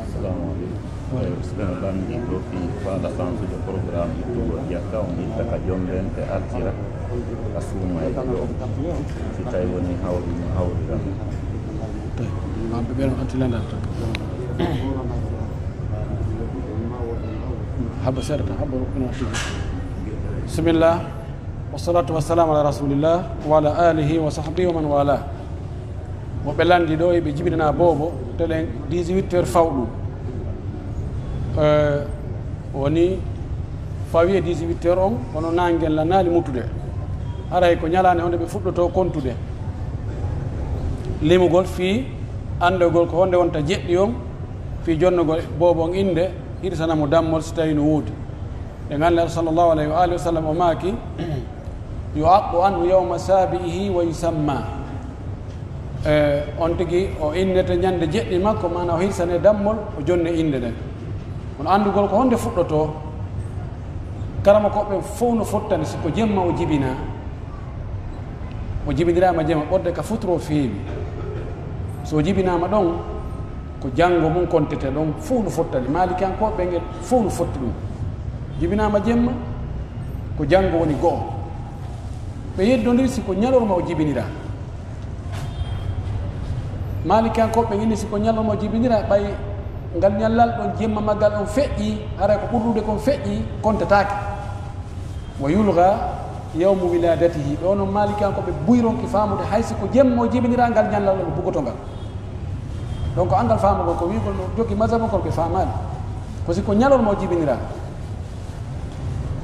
Assalamu aleykum. Wa aleykum salam. Ɓanndi ɗo fii faala sansude programme ittugol jakka, on itta ka jommbente artira ka suumayɓe ɗo. Si tawi woni hawri no hawrira. Tawi. Maa ɓe ɓen on anti landal tan. Habba seeɗa tan, habba ina tigi. Bisimilla. Wassalatu wassalamu ala rasulillah wa ala alihi wa sahbihi wa man wala. Mo ɓe lanndi ɗo, ɓe jibinana boobo, telen dix-huit heures fawɗu. Eh, woni fawi e dix-huit heures on, kono naange ngen lannaali mutude. Haray ko ñalaande honde ɓe fuɗɗotoo kontude. Limugol fii anndagol ko honde wonta jeɗɗi on, fii jonnugol boobo on innde, hirsana mo dammol si tawii no woodi. Ɗen Annabi sallallahu alayhi wa alihi wa sallam o maaki, "Yu'aqqu anhu yawma sabi'ihi wa yusamma." Eh, on tigi o innete ñande jeɗɗi makko, maana o hirsane dammol, o jonne innde nden. Kono anndugol ko honde fuɗɗotoo, karamokooɓe ɓen fow no fottani si ko jemma o jibinaa, o jibiniraama jemma ɓodde ka futuro feewi. So o jibinaama ɗon, ko janngo mun kontete ɗon, fow no fottani. Maalikiyankooɓe ɓen e fow no fotti ɗum. Jibinaama jemma, ko janngo woni go'o. Ɓe yeddondiri si ko ñalorma o jibiniraa. Maalikiyankooɓe ɓen inni si ko ñalorma o jibiniraa, ɓay ngal ñallal ɗon jemma maggal on feƴƴii, haray ko ɓurɗude kon feƴƴii, kontataake. Wa yulga yawmu wiladatihi. Ɓe onon Maalikiyankooɓe buyronki faamude hay si ko jemma o jibiniraa ngal ñallal ɗon ɓe bugoto ngal. Donc, anngal faamugol ko wi'ugol no jokki mazhab on kono ɓe faamaali. Ko si ko ñalorma o jibiniraa.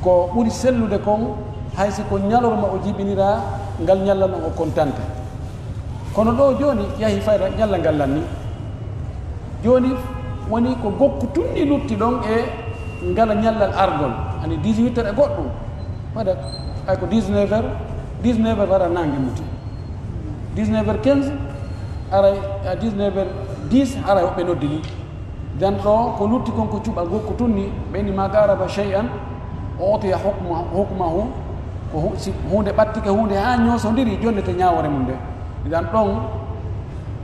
Ko ɓuri sellude kon hay si ko ñalorma o jibiniraa ngal ñallal ɗon o kontante. Kono ɗoo jooni yahi fayda ñallal ngal lanni. Jooni woni ko gokku tun ɗi lutti ɗon e ngala ñallal argol. Ani dix-huit heures e goɗɗum. Fayda ay ko dix-neuf heures, dix-neuf heures wara naange muti. Dix-neuf heures quinze, aray à dix-neuf heures dix, aray woɓɓe noddi ni. Dan ɗoo ko lutti kon ko cuɓal gokku tun ni, ɓe ni ma qaraba shay'an, utiya hukma-, hukmahu, ko hu-, si huunde ɓattike huunde haa ñoosondiri, jonnete ñaawoore mum nde. Idan ɗon,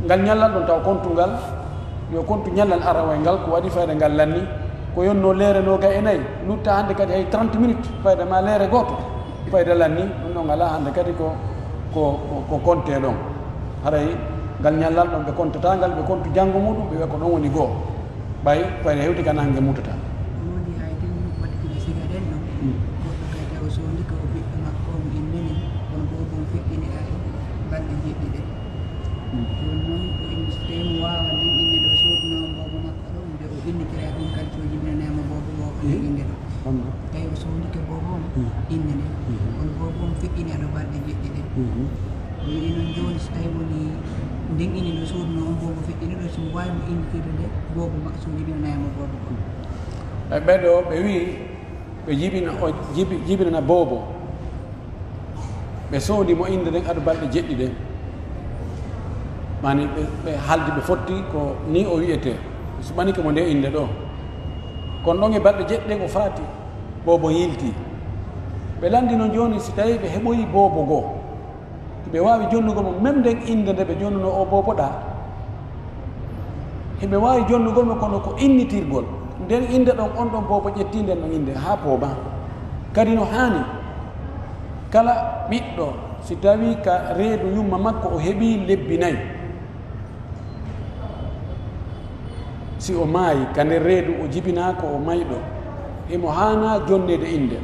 ngal ñallal ɗon taw kontungal, yo kontu ñallal araway ngal, ko waɗi fayda ngal lanni, ko yonnoo leere noogay e nayi, lutta hannde kadi hay trente minutes, fayda ma leere gooto, fayda lanni, ɗum ɗon alaa hannde kadi ko, ko, ko, ko konte ɗon. Haray ngal ñallal ɗon ɓe kontataa ngal, ɓe kontu janngo muɗum, ɓe wi'a ko ɗon woni go'o. Ɓay ko ene hewti ka nange mutata. Woni hay tun waɗtude sigaret ɗon. Mm. Goɗɗo kadi tawi o soodike o ɓiɗɗo makko on innani, kono boobo on feƴƴini ari balɗe jeɗɗi ɗen. Mm. Jooni non o inni so tawi mo waawa nden innde o soodunoo boobo makko ɗon, nde o innitira ɗum kadi so jibinanaama boobo o on innde ɗon. Amma. Tawi o soodike boobo on, mm, innde nden. Mhm. Kono boobo on feƴƴini ado balɗe jeɗɗi ɗen. Mhm. Wi'i non jooni so tawi woni nden ini no soodunoo on boobo feƴƴini ɗon, si mo waawi mo innditirde nde boobo makko so jibinanaama boobo on. E ɓee ɗoo, ɓe wi'i ɓe jibina, o jibi-, jibinana boobo. Ɓe soodi mo innde nden ado balɗe jeɗɗi ɗen. Maani ɓe, ɓe haaldi, ɓe fotti ko nii o wi'etee. Mi suɓanike mo nde innde ɗoo. Kono ɗon e balɗe jeɗɗi ɗen o faati, boobo yiltii. Ɓe lanndii non jooni si tawii ɓe heɓoyii boobo goo, hiɓe waawi jonnugol mo même nden innde nde ɓe jonnunoo oo boobo ɗaa? Hiɓe waawi jonnugol mo kono ko innitirgol. Nden innde ɗon, on ɗon boobo ƴettii nden ɗon innde haa poomaa. Kadi no haani, kala ɓiɗɗo, si tawii ka reedu yumma makko o heɓii lebbi nay, si o maayi, ka nder reedu o jibinaa ko o mayɗo, himo haanaa jonneede innde.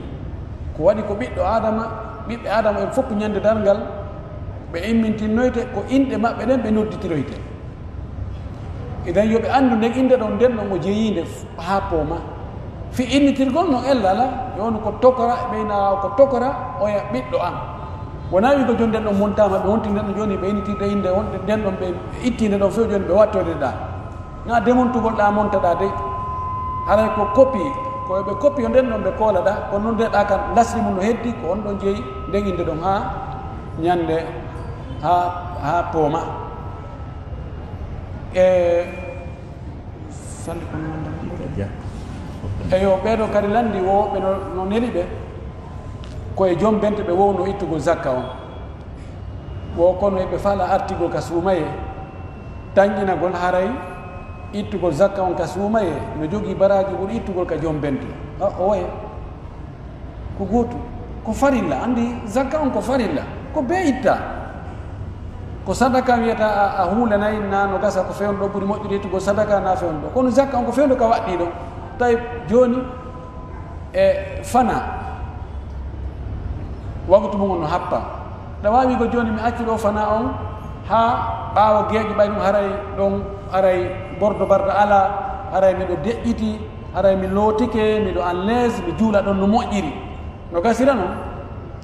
Ko waɗi ko ɓiɗɗo Aadama, ɓiɓɓe Aadama ɓen fof ñande darngal, ɓe immintinnoyte, ko inɗe maɓɓe ɗen ɓe nodditiroyte. Idan yo ɓe anndu nden innde ɗon, nden ɗon o jeyiinde f-, haa poomaa. Fii innitirgol no ella alaa, yo wonu ko tokora, ɓeyna ko tokora, oya ɓiɗɗo an. Wonaa wi'ugo jooni nden ɗon montaama, ɓe wonti nden ɗon jooni ɓe innitirde innde on, nden ɗon ɓe itti nde ɗon few jooni ɓe wattoyde ɗaa. Naa demontugol ɗaa monta ɗaa dey. Haray ko copie, ko ɓe copie nden ɗon ɓe koola ɗaa, kono non de ɗaa kan lasli mun no heddi, ko on ɗon jeyi nden innde ɗon haa ñande, haa, haa poomaa. E, salli kono wonde. Eyo, ɓee ɗoo kadi lanndii wo ɓe no, no neli ɓe, ko e joom bente ɓe wownoo ittugol zakka on. Wo kono eɓe faalaa artigol ka suumayee, tanƴinagol haray ittugol zakka on ka suumayee no jogii baraaji ɓuri ittugol ka joom bente. A, oye. Ko gootum. Ko farilla. Anndi zakka on ko farilla. Ko bee ittaa. Ko sadaka wiyata a, a huulanay, naa no gasa ko fewndo ɓuri moƴƴude ittugol sadaka naa fewndo. Kono zakka on ko fewndo ka waɗɗii ɗon. Tawi jooni e fanaa, waktu mun on no happaa. Ɗa waawi ko jooni mi accu ɗoo fanaa on haa ɓaawo geeƴi ɓay ɗum haray ɗon, haray bordo barda alaa, haray miɗo deƴƴiti, haray mi lootike, miɗo en l'aise, mi juula ɗon no moƴƴiri. No gasira non?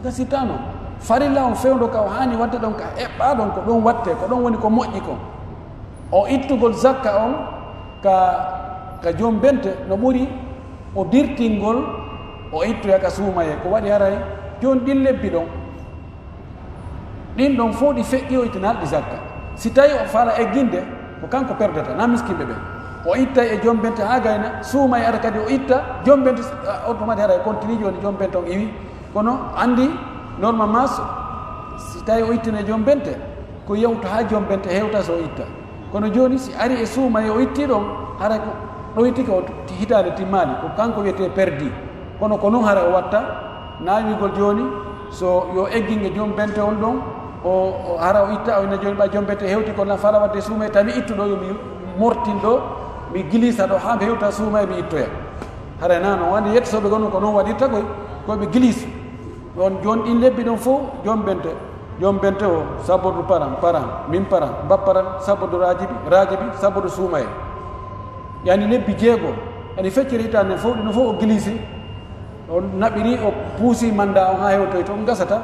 Gasirtaa non. Farilla on fewndo ka o haani waɗde ɗon, ka eɓɓaa ɗon, ko ɗon waɗtee, ko ɗon woni ko moƴƴi kon. O ittugol zakka on ka, ka joom bente no ɓuri o dirtingol o ittoya ka suumayee. Ko waɗi haray jooni ɗin lebbi ɗon, ɗin ɗon fow ɗi feƴƴi o ittana ɗi zakka. Si tawi o faalaa egginde, ko kanko perdata, naa miskinɓe ɓen. O ittay e joom bente haa gayna, suumayee ara kadi o itta, joom bente, a, on tuma haray continue jooni joom bente on iwi. Kono anndi, normalement, so, si tawi o ittino e joom bente, ko yawta haa joom bente hewta so o itta. Kono jooni, si ari e suumayee o itti ɗon, haray ko ɗoytike o ti-, hitaande timmaali, ko kanko wiyetee perdi. Kono ko non haray o watta, naa wi'ugol jooni, so yo eggin e joom bente on ɗon, o, o hara o itta, o ina jooni ɓay joom bente hewti ko na faalaa waɗde suumayee, tawi ittuɗo yo mi mortin ɗoo, mi gilisa ɗoo haa mi hewta suumayee mi ittoya. Haray naa non, anndi yettotooɓe goo non ko non waɗirta koy, ko ɓe gilisi. Ɗon jooni ɗin lebbi ɗon fow, joom bente, joom bente o, sabordu paran, paran, min paran, bapparan, sabordu raajibi, raajibi, sabordu suumayee. Yani lebbi jeego, yani feccere hitaande nden fow, ɗin fow o gilisi, o naɓiri, o puusi manda on haa hewtoy to, ɗum gasata.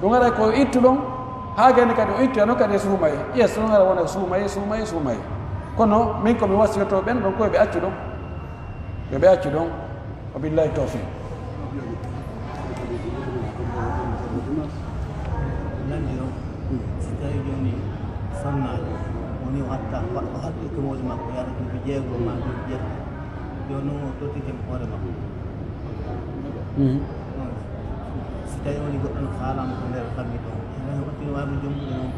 Ɗum ara ko o ittu ɗon, haa gayni kadi o ittoyano kadi e suumayee. Yes, ɗum ara wona suumayee, suumayee, suumayee. Kono min ko mi wasiyotoo ɓen ɗon, ko yo ɓe accu ɗon. Yo ɓe accu ɗon. Wa billahi tawfiq. Lanndi on, si tawi jooni sonnaajo woni o hatta, o hatta ko mawɗi makko, yaata duuɓi jeego maa duuɓi jeetati. Jooni non o tottike hoore makko. Mhm. Ɗon, si tawi woni goɗɗo no faalaama ko nder famille ɗon, ene wattino waawi mo jombude non.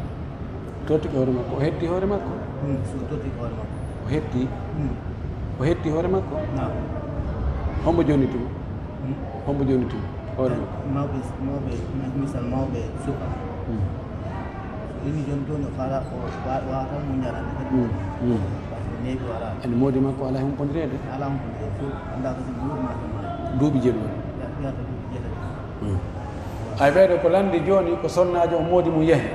Tottike hoore makko. O hetti hoore makko? Hmm, so tottike hoore makko. O hetti? Hmm. O hetti hoore makko? Naam. Hombo jonniti mo? Hmm? Hombo jonniti mo? Hoore makko. Mawɓe, mawɓe, misal mawɓe suka. Hmm. So ini jooni toon o faala o wa-, wawata mo ñarande kadi. Hmm. Hmm. Par ce que neeɓi wala. Ene moodi makko alaa humpondireede? Alaa humpondireede. Fof anndaa ko si duuɓi maa ɗum maa. Duuɓi jeeɗi woni? Ya-, yata duuɓi jeetati. Hmm. Ay ɓeyɗo ko lanndi jooni ko sonnaajo o moodi mum yahi.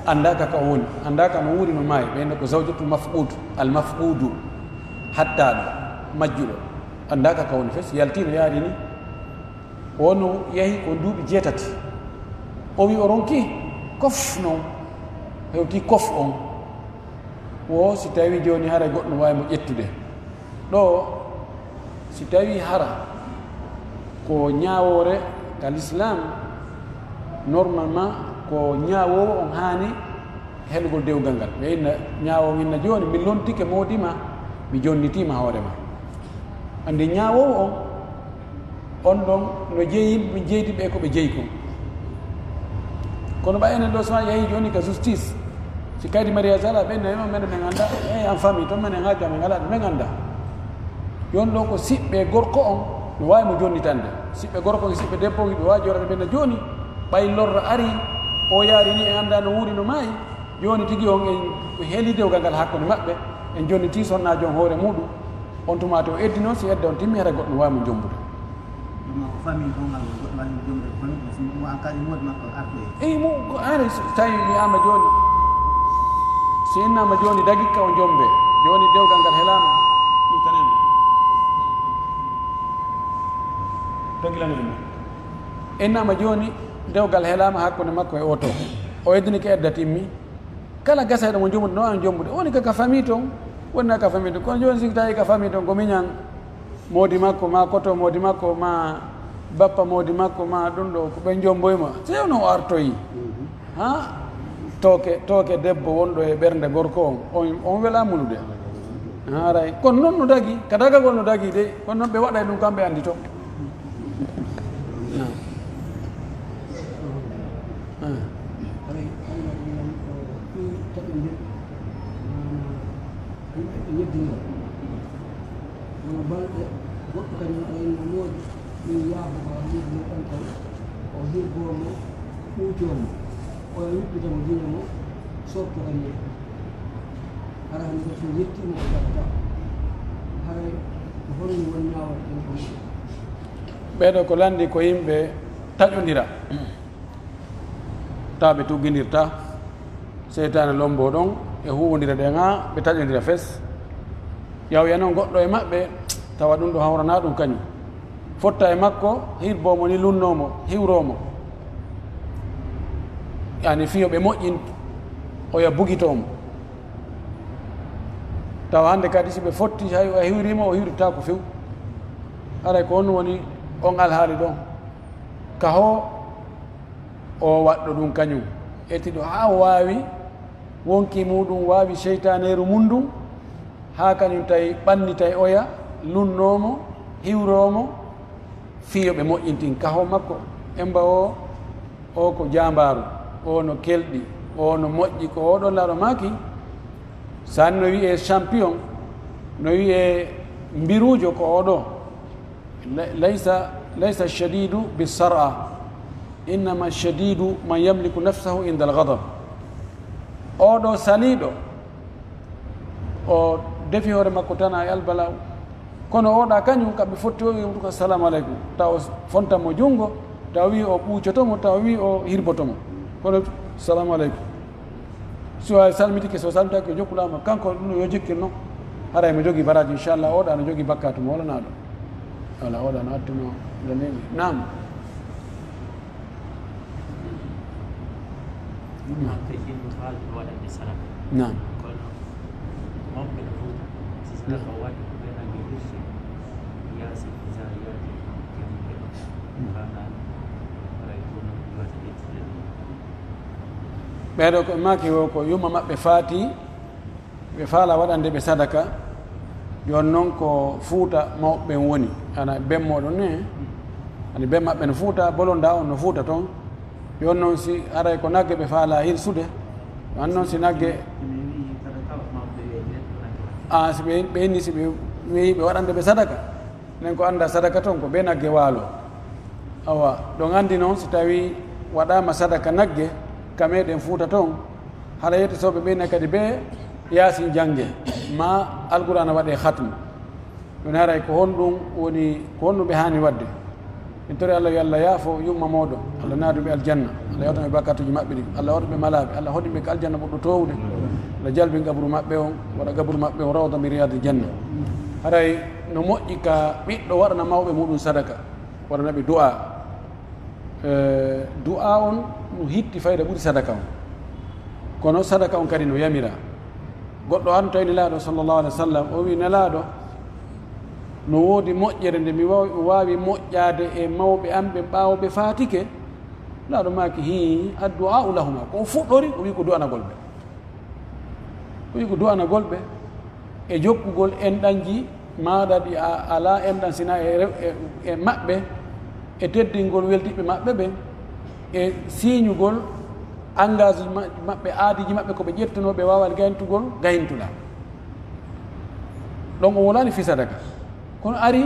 Anndaaka ka o woni, anndaaka no wuuri no maayi, ɓe innde ko zawjatu mafquud, al mafquudu, hattaaɗo, majjuɗo, anndaaka ka woni fes, yaltii no yaari ni. O no yahi ko duuɓi jeetati. O wi o ronki kof non, hewti kof on. Wo si tawi jooni haray goɗɗo no waawi mo ƴettude. Ɗoo, si tawii hara ko ñaawoore ka Lislaam, normalement ko ñaawoowo on haani helugol dewgal ngal. Ɓe inna ñaawoowo inna jooni, mi lontike moodi ma, Mi jonnitiima hoore maa. Anndi ñaawoowo on, on ɗon no jeyi, mi jeydi ɓe ko ɓe jeyi kon. Kono ɓay enen ɗoo, so a yahii jooni ka justice, si kaydi mariage alaa, ɓe nani on, menen men anndaa, eh, en famille, ton menen haaju amen alaa ɗum, men anndaa. Jooni ɗoo ko siɓɓe gorko on, no waawi mo jonnitande. Siɓɓe gorko on, siɓɓe debbo on, ɓe waawi jooɗaade ɓe na jooni, ɓay lorra arii, o yaari ni, en anndaa no wuuri, no maayi. Jooni tigi on en heli dewgal ngal hakkunde maɓɓe, en jonnitii sonnaajo on hoore muuɗum. On tuma to o eddi non, si edda on timmi, hara goɗɗo no waawi mo jombude. Ɗum ko famille on ngal goɗɗo waawi mo jombude, famille on, si mo an kadi moodi makko artoyi. Eyi, mo ko an, so tawi wi'aama jooni, si innaama jooni dagi ka o jombe, jooni dewgal ngal helaama, ɗum tanen. Dagi lan ɗum. Innaama jooni dewgal helaama hakkunde makko e oto. O eddinike edda timmi. Kala gasayɗo mo jombude, no an jombude. Woni ka, ka famille ton, woni na ka famille ton. Kono jooni si tawi ka famille ton, ko miñan moodi makko, ma koto moodi makko, ma bappa moodi makko, ma ɗum ɗo, ko ɓen jomboy mo. Si no o artoyi. Ha? Tooke, tooke debbo wonɗo e ɓernde gorko on, on, on welaa mulude. Haray. Kono non no dagi, ka dagagol no dagi de, kono non ɓe waɗay ɗum kamɓe anndi to. Naam. Ah. Haray Allah ɗum ko fii taƴondir, maanaa, yimɓe ɓe yeddinira. Wano balɗe, goɗɗo kadi no alayno moodi, min yaafo ka hirno ɗon taw, o hirboo mo, ɓuucoo mo, o wippita mo, jiña mo, sorto kadi. Hara hande so yettii mo, o ƴaɓata. Haray ko honno woni ñaawal ɗen kon? Ɓee ɗoo ko lanndii ko yimɓe taƴondira. Tawa ɓe tuggindirta, seytaane lomboo ɗon, e huuwondira ɗen haa ɓe taƴondira fes. Yawya non goɗɗo e maɓɓe, tawa ɗum ɗo hawranaa ɗum kañum. Fotta e makko, hirboo mo ni, lunnoo mo, hiwroo mo. Yaani, fii yo ɓe moƴƴin, oya bugitoo mo. Tawa hande kadi, si ɓe fotti, hay o hiwrii mo, o hiwritaako few. Haray ko honɗum woni on alhaali ɗon? Ka hoo, o waɗɗo ɗum kañum, etiɗo haa o waawi, wonkii muuɗum waawi seytaaneeru mum ndun, haa kañum tawi ɓannitay oya, lunnoo mo, hiwroo mo, fii yo ɓe moƴƴintin kaho makko. Emba o, o ko jaambaaru, o no kelɗi, o no moƴƴi, ko o ɗon laaɗo maaki, saan no wi'ee champion, no wi'ee mbiruujo ko o ɗoo. ليس، ليس الشديد بالصرعة، إنما الشديد من يملك نفسه عند الغضب. Oo ɗoo saliiɗo, o defi hoore makko tan e albalaaw. Kono oo ɗoo kañum, kamɓe fotti o wi'i mo, "Assalamu aleykum." Tawa o fontan mo junngo, tawa wi'i o ɓuucoto mo, tawa wi'i o hirboto mo. Kono, "Assalamu aleykum." Si o salmitike, si o salmitaaki, o jokkulaama, kanko ɗum no yo jikkir non. Haray mo jogii baraaji, inchallah, oo ɗoo no jogii bakkaatu mo, wala naa ɗum? Wala, oo ɗoo no attuno dalili. Naam. Ɗum hakke yimɓe faalɓe waɗande sadaka. Naam. Kono mawɓe no Fuuta, si sadaka waɗi, ko ɓe nangi hirsude. Yaasi, Zaariyaati, kadi ɓe ɗo. Faalaa, haray ko non ɗum wata ƴettude ɗum. Ɓee ɗoo ko maaki o, ko yumma maɓɓe faati, ɓe faalaa waɗande ɓe sadaka. Jooni non ko Fuuta mawɓe ɓen woni. Ana ben mooɗon ne? Ani ben maɓɓe no Fuuta, bolondaa on no Fuuta ton. Jooni non si haray ko nagge ɓe faalaa hirsude, an non si nagge, a, si ɓe, ɓe inni si ɓe weyi ɓe waɗande ɓe sadaka. Nen ko anndaa sadaka ton ko bee nagge waalo. Awa, ɗon anndi non, si tawii waɗaama sadaka nagge ka meɗen Fuuta ton, hara yettisooɓe ɓen ne kadi bee Yaasin jannge, maa Alqur'aana waɗee khatmu. Ɗun haray ko honɗun woni, ko honɗun ɓe haani waɗde? En tori Allah yo Allah yaafo yumma mooɗon, Allah naadu ɓe aljanna, Allah yawtan ɓe bakkaatuuji maɓɓe ɗin, Allah waɗu ɓe malaaɓe, Allah hoɗin ɓe ka aljanna ɓurɗo toowude, Allah jalbin qabru maɓɓe on, waɗa qabru maɓɓe on rawda min riyaadil janna. Haray no moƴƴi ka ɓiɗɗo waɗana mawɓe muɗum sadaka, waɗana ɓe du'aa. Eh, du'aa on no hitti fayda ɓuri sadaka on. Kono sadaka on kadi no yamira. Goɗɗo an tawi Nelaaɗo sallallahu alaihi wasallam, o wi'i, Nelaaɗo, no woodi moƴƴere nde mi waawi, waawi moƴƴaade e mawɓe am ɓe ɓaawo ɓe faatike? Nelaaɗo maaki, hii, addu'aa'u lahuma. Ko o fuɗɗori, o wi'i ko du'anagol ɓe. O wi'i ko du'anagol ɓe. e jokkugol enɗanji maaɗa ɗi a alaa enɗan sina e rew-, e, e maɓɓe, e teddingol weldiɓɓe maɓɓe ɓen, e siiñugol engagé ma-, maɓɓe, aadiiji maɓɓe ko ɓe ƴettunoo, ɓe waawaa gayntugol, gayntuɗaa. Ɗon o wolaali fii sadaka. Kono ari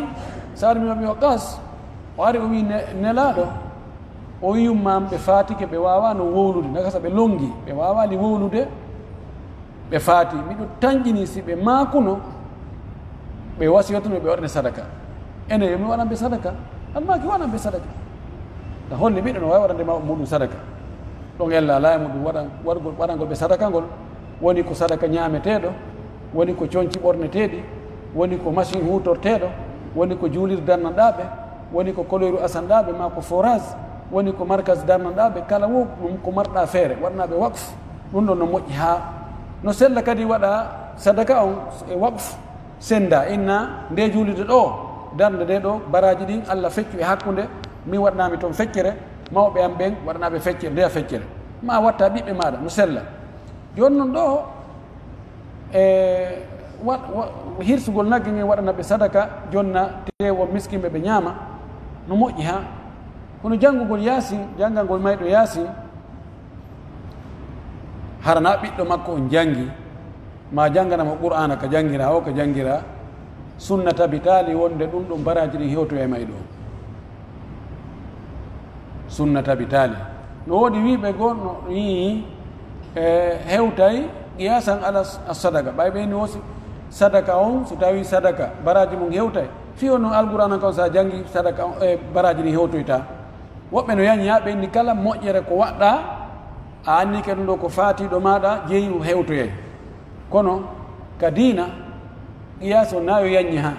Sa'd bin Abi Waqqas, o ari o wi'i ne-, Nelaaɗo, o wi'i yumma an ɓe faatike, ɓe waawaano wowlude, nakasa ɓe lonngi, ɓe waawaali wowlude, ɓe faati. Miɗo tanƴini si ɓe maakuno, ɓe wasiyotuno ɓe waɗane sadaka. Enen yo mi waɗan ɓe sadaka. An maaki waɗan ɓe sadaka. Na holli ɓiɗɗo no waawi waɗande ma-, muɗum sadaka. Ɗon ella alaa e muɗum waɗan-, waɗugol, waɗangol ɓe sadaka ngol. Woni ko sadaka ñaameteeɗo, woni ko conci ɓorneteeɗi, woni ko masiŋ huutorteeɗo, woni ko juulirde darnanɗaa ɓe, woni ko koleeru asanɗaa ɓe, maa ko forage, woni ko markas darnanɗaa ɓe, kala wo ɗum ko marɗaa feere, waɗanaa ɓe waqf. Ɗum ɗon no moƴƴi haa no sella kadi waɗa sadaka on e waqf senda. Inna nde juulirde ɗoo, darnde nde ɗoo, baraaji ɗin Alla feccu e hakkunde, min waɗanaami toon feccere, mawɓe am ɓen waɗanaa ɓe feccere, ndeya feccere. Ma watta ɓiɓɓe maaɗa no sella. Jooni non ɗoo, e wa-, wa-, hirsugol nagge ngen waɗana ɓe sadaka, jonna teewo miskinɓe ɓe ñaama, no moƴƴi haa. Kono janngugol Yaasin, janngangol mayɗo Yaasin, hara na ɓiɗɗo makko on janngi, ma janngana mo Qur'aana ka janngiraa o, ka janngiraa, sunna tabitaali wonde ɗum ɗon baraaji ɗin hewtoya e mayɗo on. Sunna tabitaali. No woodi wi'ɓe goo, no wi'i, e, hewtay qiyasan ala s-, as-sadaqa. Ɓay ɓe ni wosi sadaka on, so tawi sadaka, baraaji mum hewtay. Fii on non Alqur'aana kon sa janngi sadaka on, e, baraaji ɗin hewtoyta. Woɓɓe no yañi haa ɓe inni kala moƴƴere ko waɗɗaa, a anniike ɗum ɗoo ko faatiiɗo maaɗa, jeyi ɗum hewtoyay. Kono ka diina, qiyaas on na yo yañi haa.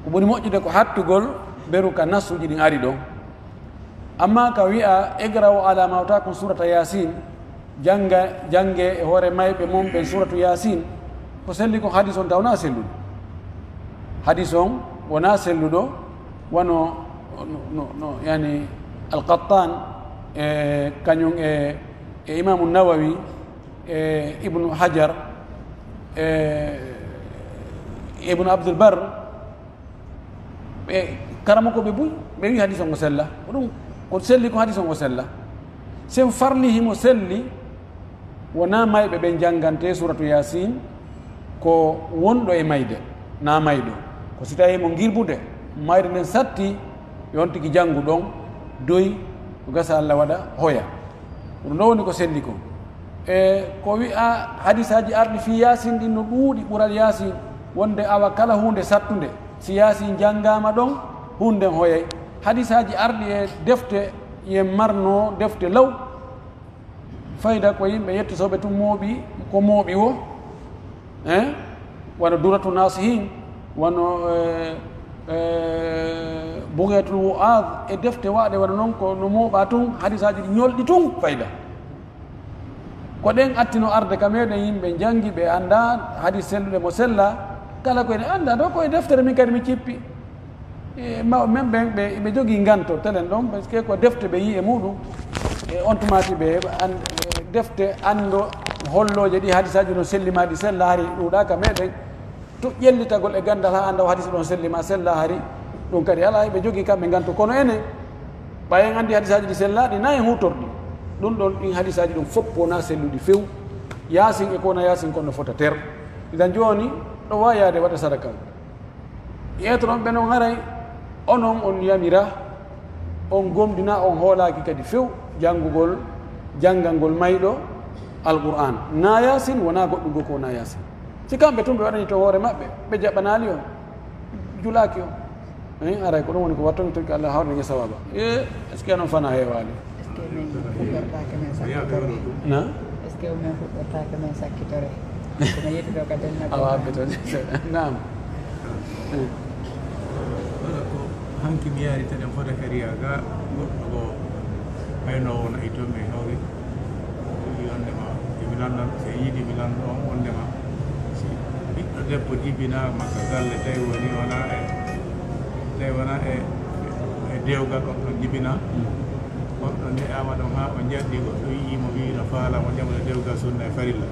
Ko ɓuri moƴƴude ko hattugol beru ka nassuuji ɗin ari ɗon. Amma ka wi'a, "Iqra'u ala mawtakum surata Yasin," jannga, jannge e hoore mayɓe mon ɓen suratu Yasin, ko selli kon hadis on taw na selluɗo. Hadis on wona selluɗo, wano, no, no, no, yani, Al-Qattan, e kañum e, e Imaamu Nawawi, e Ibnu Hajar, e Ibnu Abdul Bar, ɓe karamokooɓe buy, ɓe wi hadis on o sella. Ko ɗum, ko selli ko hadis on o sella. Sen farli himo selli, wona mayɓe ɓen janngante suratu Yasin, ko wonɗo e mayde, na mayɗo. Ko si tawii mo ngirbude, mayde nden satti, yo on tigi janngu ɗon, doy, ko gasa Alla waɗa hoya. Ɗum ɗo woni ko selli kon. E ko wi'a hadisaaji arɗi fii Yaasin ɗin no ɗuuɗi ɓural Yaasin, wonde awa kala huunde sattunde, si Yaasin janngaama ɗon, huunde nden hoyay. Hadisaaji arɗi e defte, yen marno defte law, fayda ko yimɓe yettisooɓe tun mooɓi, ko mooɓi wo. Eh? Wano Duratu Nasihin, wano, eh, eh, Bughyatul Wu'adh, e defte waɗe wano non ko no mooɓa tun, hadisaaji ɗi ñolɗi tun fayda. Ko ɗen attino arde ka meɗen, yimɓe jangi, ɓe annda hadis selluɗe mo sella, kala ko ene annda ɗo ko e deftere min kadi mi cippi. E, ma-, men ɓen ɓe, ɓe jogii nganto telen ɗon, parce que ko defte ɓe yi'i e muɗum. E on tuma si ɓe an-, e defte anndo hollooje ɗi hadisaaji no selli ma ɗi sella hari ɗuuɗa ka meɗen. To ƴellitagol e ganndal haa annda o hadisa ɗon selli ma sella hari, ɗum kadi alaa, ɓe jogii kamɓe nganto. Kono enen, ɓay en anndi hadisaaji ɗi sellaaɗi, na en huutorɗi. Ɗum ɗon, ɗin hadisaaji ɗum fof wonaa selluɗi few. Yaasin e ko wonaa Yaasin kon no fota ter. Idan jooni, ɗo waawi yaade waɗa sadaka. Yeetoɗon ɓe non haray onon on yamira, on gomɗina, on hoolaaki kadi few janngugol, janngangol mayɗo Alqur'aan. Naa Yaasin, wonaa goɗɗum goo ko wonaa Yaasin. Si kamɓe tun ɓe waɗani to hoore maɓɓe, ɓe jaɓanaali on, julaaki on. Eh, haray ko ɗum woni ko wattanmi toon ko Allah hawrani e sawaaba. Eh, est-ce que non fana heewaali? Est-ce que min huɓɓortaake men sakkitore? Na? Est-ce que min huɓɓortaake men sakkitore? Ko mi yettude ka dental. Awa, ɓe toon. Naam. Wala ko hanki mi yaari telen fota kariya ga goɗɗo go aynoowo na e toon mi hawri. Wi wonde ma, e mi landan, si yiɗi mi lando on wonde ma. Si ɓiɗɗo debbo jibinaama ka galle, tawi woni wonaa e, tawi wonaa e, e dewgal on ɗon jibinaa. On ɗon ne'aama ɗon haa o njanɗi goɗɗo yi'i mo wi'i no faala mo ƴamude dewgal sunna e farilla.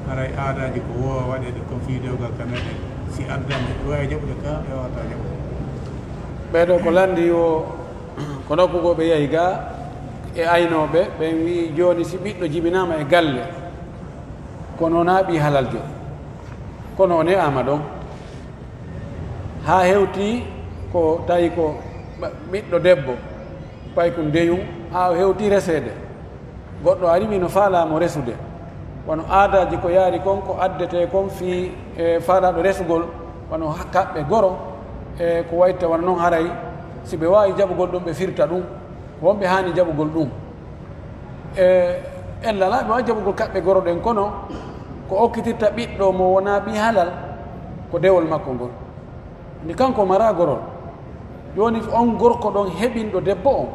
Haray aadaaji ko woowa waɗeede kon fii dewgal ka meɗen, si addan ɓe, ɓe waawi jaɓude ka, ɓe waawataa jaɓude. Ɓee ɗoo ko lanndii woo, ko nokku goo ɓe yahi gaa, e aynooɓe, ɓen wi'i, jooni si ɓiɗɗo jibinaama e galle, kono wonaa ɓii halaljo, kono o ne'aama ɗon. Haa hewtii ko tawi ko ɓa-, ɓiɗɗo debbo, paykun deyun, haa o hewtii reseede. Goɗɗo ari, wi'i no faalaa mo resude. Wano aadaaji ko yaari kon, ko addetee kon fii, e, faalaaɗo resugol, wano ha-, kaɓɓe goro, e, ko wayitta wano non haray, si ɓe waawi jaɓugol ɗum, ɓe firta ɗum. Wonɓe haani jaɓugol ɗum. E, ella alaa ɓe waawi jaɓugol kaɓɓe goro ɗen, kono ko okkitirta ɓiɗɗo mo wonaa ɓii halal, ko dewol makko ngol. Ni kanko maraa gorol. Jooni on gorko ɗon heɓinɗo debbo on,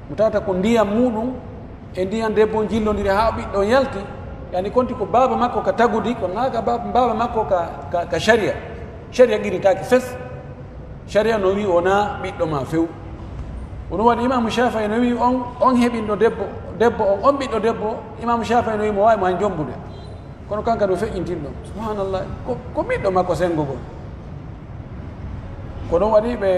mo tawata ko ndiyan muuɗum e ndiyan debbo on jillondiri haa ɓiɗɗo on yalti, yani konti ko baaba makko ka tagudi, kono naa ka baaba, baaba makko ka, ka, ka sharia. Sharia qiritaaki fes. Sharia no wi'i wonaa ɓiɗɗo maa few. Ko ɗum waɗi Imaamu Shaafi'i no wi'i on, on heɓinɗo debbo, debbo on, on ɓiɗɗo debbo, Imaamu Shaafi'i no wi'i mo waawi mo han jombude. Kono kanka no feƴƴintinɗo. Subhanallah. Ko, ko ɓiɗɗo makko sengogol. Ko ɗum waɗi ɓe,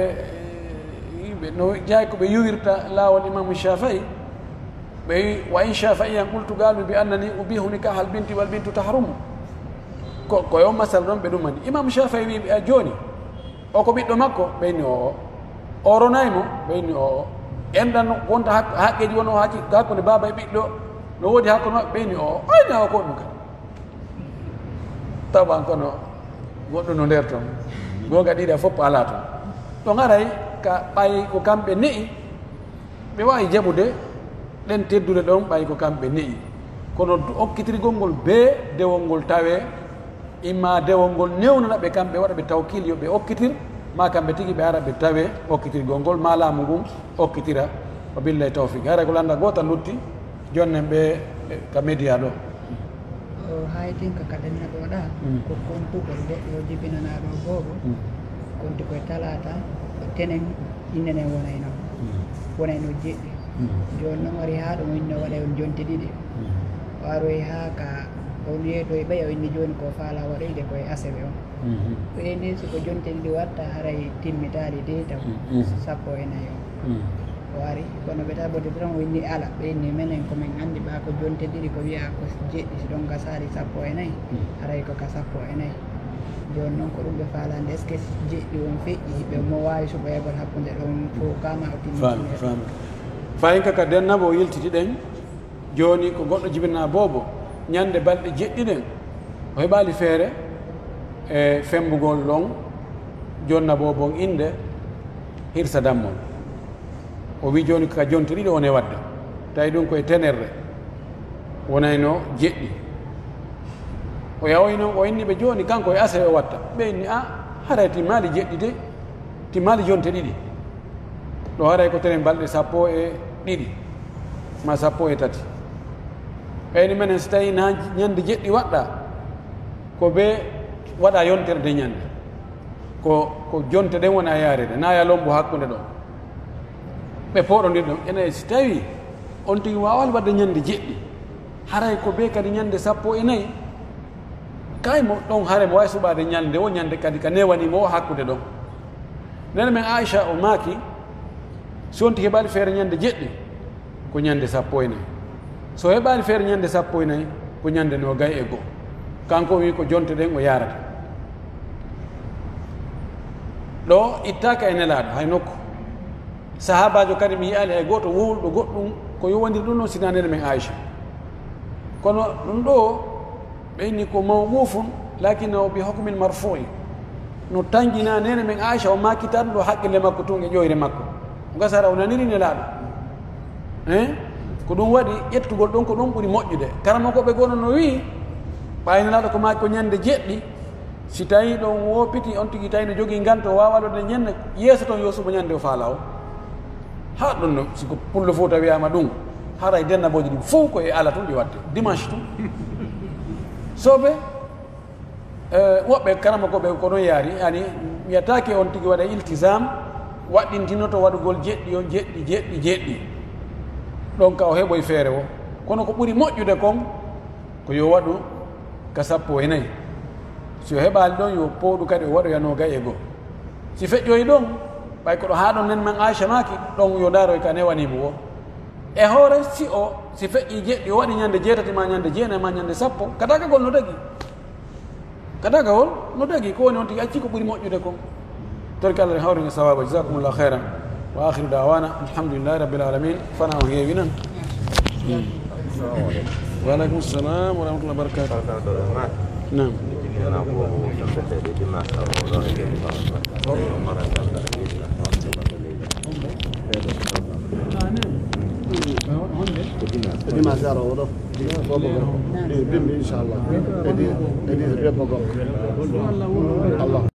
yimɓe no jaay ko ɓe yuwirta laawol Imaamu Shaafi'i. Ɓe wi, "Wa in Shaafi'iyan qultu qaalu bi annani ubihu nikahal binti wal bintu tahrumu." Ko, ko yo masal ɗon ɓe ɗum mani. Imaamu Shaafi'i wi ɓe, "A jooni, o ko ɓiɗɗo makko?" Ɓe inni, "Oo." "O ronay mo?" Ɓe inni, "Oo." "Enɗan no wonta hak-, haqqeeji wonoo haki-, hakkunde baaba e ɓiɗɗo? No woodi hakkunde maɓɓe?" Ɓe inni, "Oo." Ayni o ko ɗum kadi. Taban kono goɗɗo no nder ton. Goonga ɗiɗa fof alaa ton. Ɗon aray ka ɓay ko kamɓe ne'i, ɓe waawi jaɓude ɗen tedduɗe ɗon ɓay ko kamɓe ne'i. Kono du-, okkitirgol ngol bee dewol ngol tawee, imma dewol ngol newnana ɓe kamɓe, waɗa ɓe tawkiil yo ɓe okkitir, maa kamɓe tigi ɓe ara ɓe tawee okkitirgol ngol, maa laamu ngun okkitira. Wa billahi tawfiq. Haray ko lannda goota lutti. Jonnen ɓe, ɓe ka media ɗo. O haayitinka ka ɗen naɓooɗa, mm, ko kontugol goɗɗo o jibinanaaɗo boobo, mm, konti koye talaata, ko tenen, innenen wonayno, mm, wonayno jeɗɗi. Mm. Jooni non wari haa ɗo inno waɗa on jonte ɗiɗi. Mm. O aroyi haa ka, on yeeɗoyi ɓay, o inni jooni ko faala waɗoyde koye asewe on. Mhm. Ɓe inni si ko jonte ɗiɗi watta, haray timmitaali de taw, mhm, sappo e nayo. Mhm. O ari, kono ɓe tawi ɓodde tan o inni ala. Ɓe inni menen ko men anndi ɓaa ko jonte ɗiɗi ko wi'a ko jeɗɗi, si ɗon gasaali sappo e nayi, mhm, haray ko ka sappo e nayi. Jooni non ko ɗum ɓe faalande, est-ce que jeɗɗi on feƴƴi, ɓe mo waawi suɓoyagol hakkunde ɗon fow kama o timmi? Faami, faami. Fayin ka ka denna bo yiltiti ɗen. Jooni ko goɗɗo jibinaa boobo, ñande balɗe jeɗɗi ɗen, o heɓaali feere e fembugol ɗon jonna boobo on innde hirsa dammol. O wi'i jooni ka jonte ɗiɗi on e waɗde. Tawi ɗum ko e tenerre, wonayno jeɗɗi. O yahoyi non, o inni ɓe jooni kanko e asewe o watta. Ɓe inni, "A, haray timmaali jeɗɗi de." Timmaali jonte ɗiɗi. Ɗo haray ko teren balɗe sappo e ɗiɗi, maa sappo e tati. Ɓayni menen, si tawii na ñande jeɗɗi waɗɗa, ko bee waɗa yontere de ñande. Ko, ko jonte ɗen wona yaareede, na yalon bo hakkunde ɗon. Ɓe pooɗondir ɗon. Ene, si tawii on tigi waawaali waɗde ñande jeɗɗi, haray ko bee kadi ñande sappo e nayi. Kay mo ɗon hare mo waawi suɓaade ñalnde, wo ñande kadi ka newanii mo o hakkunde ɗon. Neene men Aisha o maaki, si on tigi heɓaali feere ñande jeɗɗi, ko ñande sappo e nayi. So heɓaali feere ñande sappo e nayi, ko ñande noogay e go'o. Kanko o wi'i ko jonte ɗen o yaarata. Ɗo ittaaka e Nelaaɗo hay nokku. Sahaabaajo kadi mi yi'aali hay gooto wowluɗo goɗɗum ko yowandiri ɗum ɗon, sinaa neene men Aisha. Kono ɗum ɗo, ɓe inni ko mawquufun, lakinnahu bi hukmil marfu'i. No tanjinaa neene men Aisha, o maakitaa ɗum ɗo haqqille makko tun e ƴoyre makko. O gasa hara o naniri Nelaaɗo. Eh? Ko ɗum waɗi ƴettugol ɗon ko ɗon ɓuri moƴƴude. Karamokooɓe goo no wi'i, ɓay Nelaaɗo ko maaki ko ñande jeɗɗi, si tawii ɗon woopiti, on tigi tawi no jogii nganto, o waawaa waɗude ñande, yeeso ton yo suɓo ñande o faala o. Haa ɗum no, si ko Pullo Fuuta wiyaama ɗum, haray dennabooji ɗin fow ko e ala tun ɗi watte, dimanche tun. Soobe, eh, woɓɓe karamokooɓe ko ɗon yaari, yani, mi yataake on tigi waɗa iltisam, waɗɗintinoto waɗugol jeɗɗi on, jeɗɗi, jeɗɗi, jeɗɗi. Ɗon ka o heɓoy feere wo. Kono ko ɓuri moƴƴude kon, ko yo waɗu Ka sappo e nayi. Si o heɓaali ɗon, yo pooɗu kadi o waɗoya noogay e goo. Si feƴƴoyi ɗon, ɓay ko ɗo haa ɗon nen man Aisha maaki, ɗon yo ndaaroy ka newanii mo woo. E hoore, si o, si feƴƴii jeɗɗi, o waɗi ñande jeetati maa ñande jeenay maa ñande sappo, ka dagagol no dagi. Ka dagagol no dagi, ko woni on tigi accii ko ɓuri moƴƴude kon. Torki Allah en hawri en sawaaba. Jazakumullahu khairan. Wa akhiru da'wana alhamdulillahi rabbil alamin. Fana on heewi nan. Wa alaikum salam wa rahmatullahi wa barakatuh. Naam. Ko dimanche aroowo ɗoo. Ko bimbi, inchallah. Edi, edi, bebbo gom. Allah.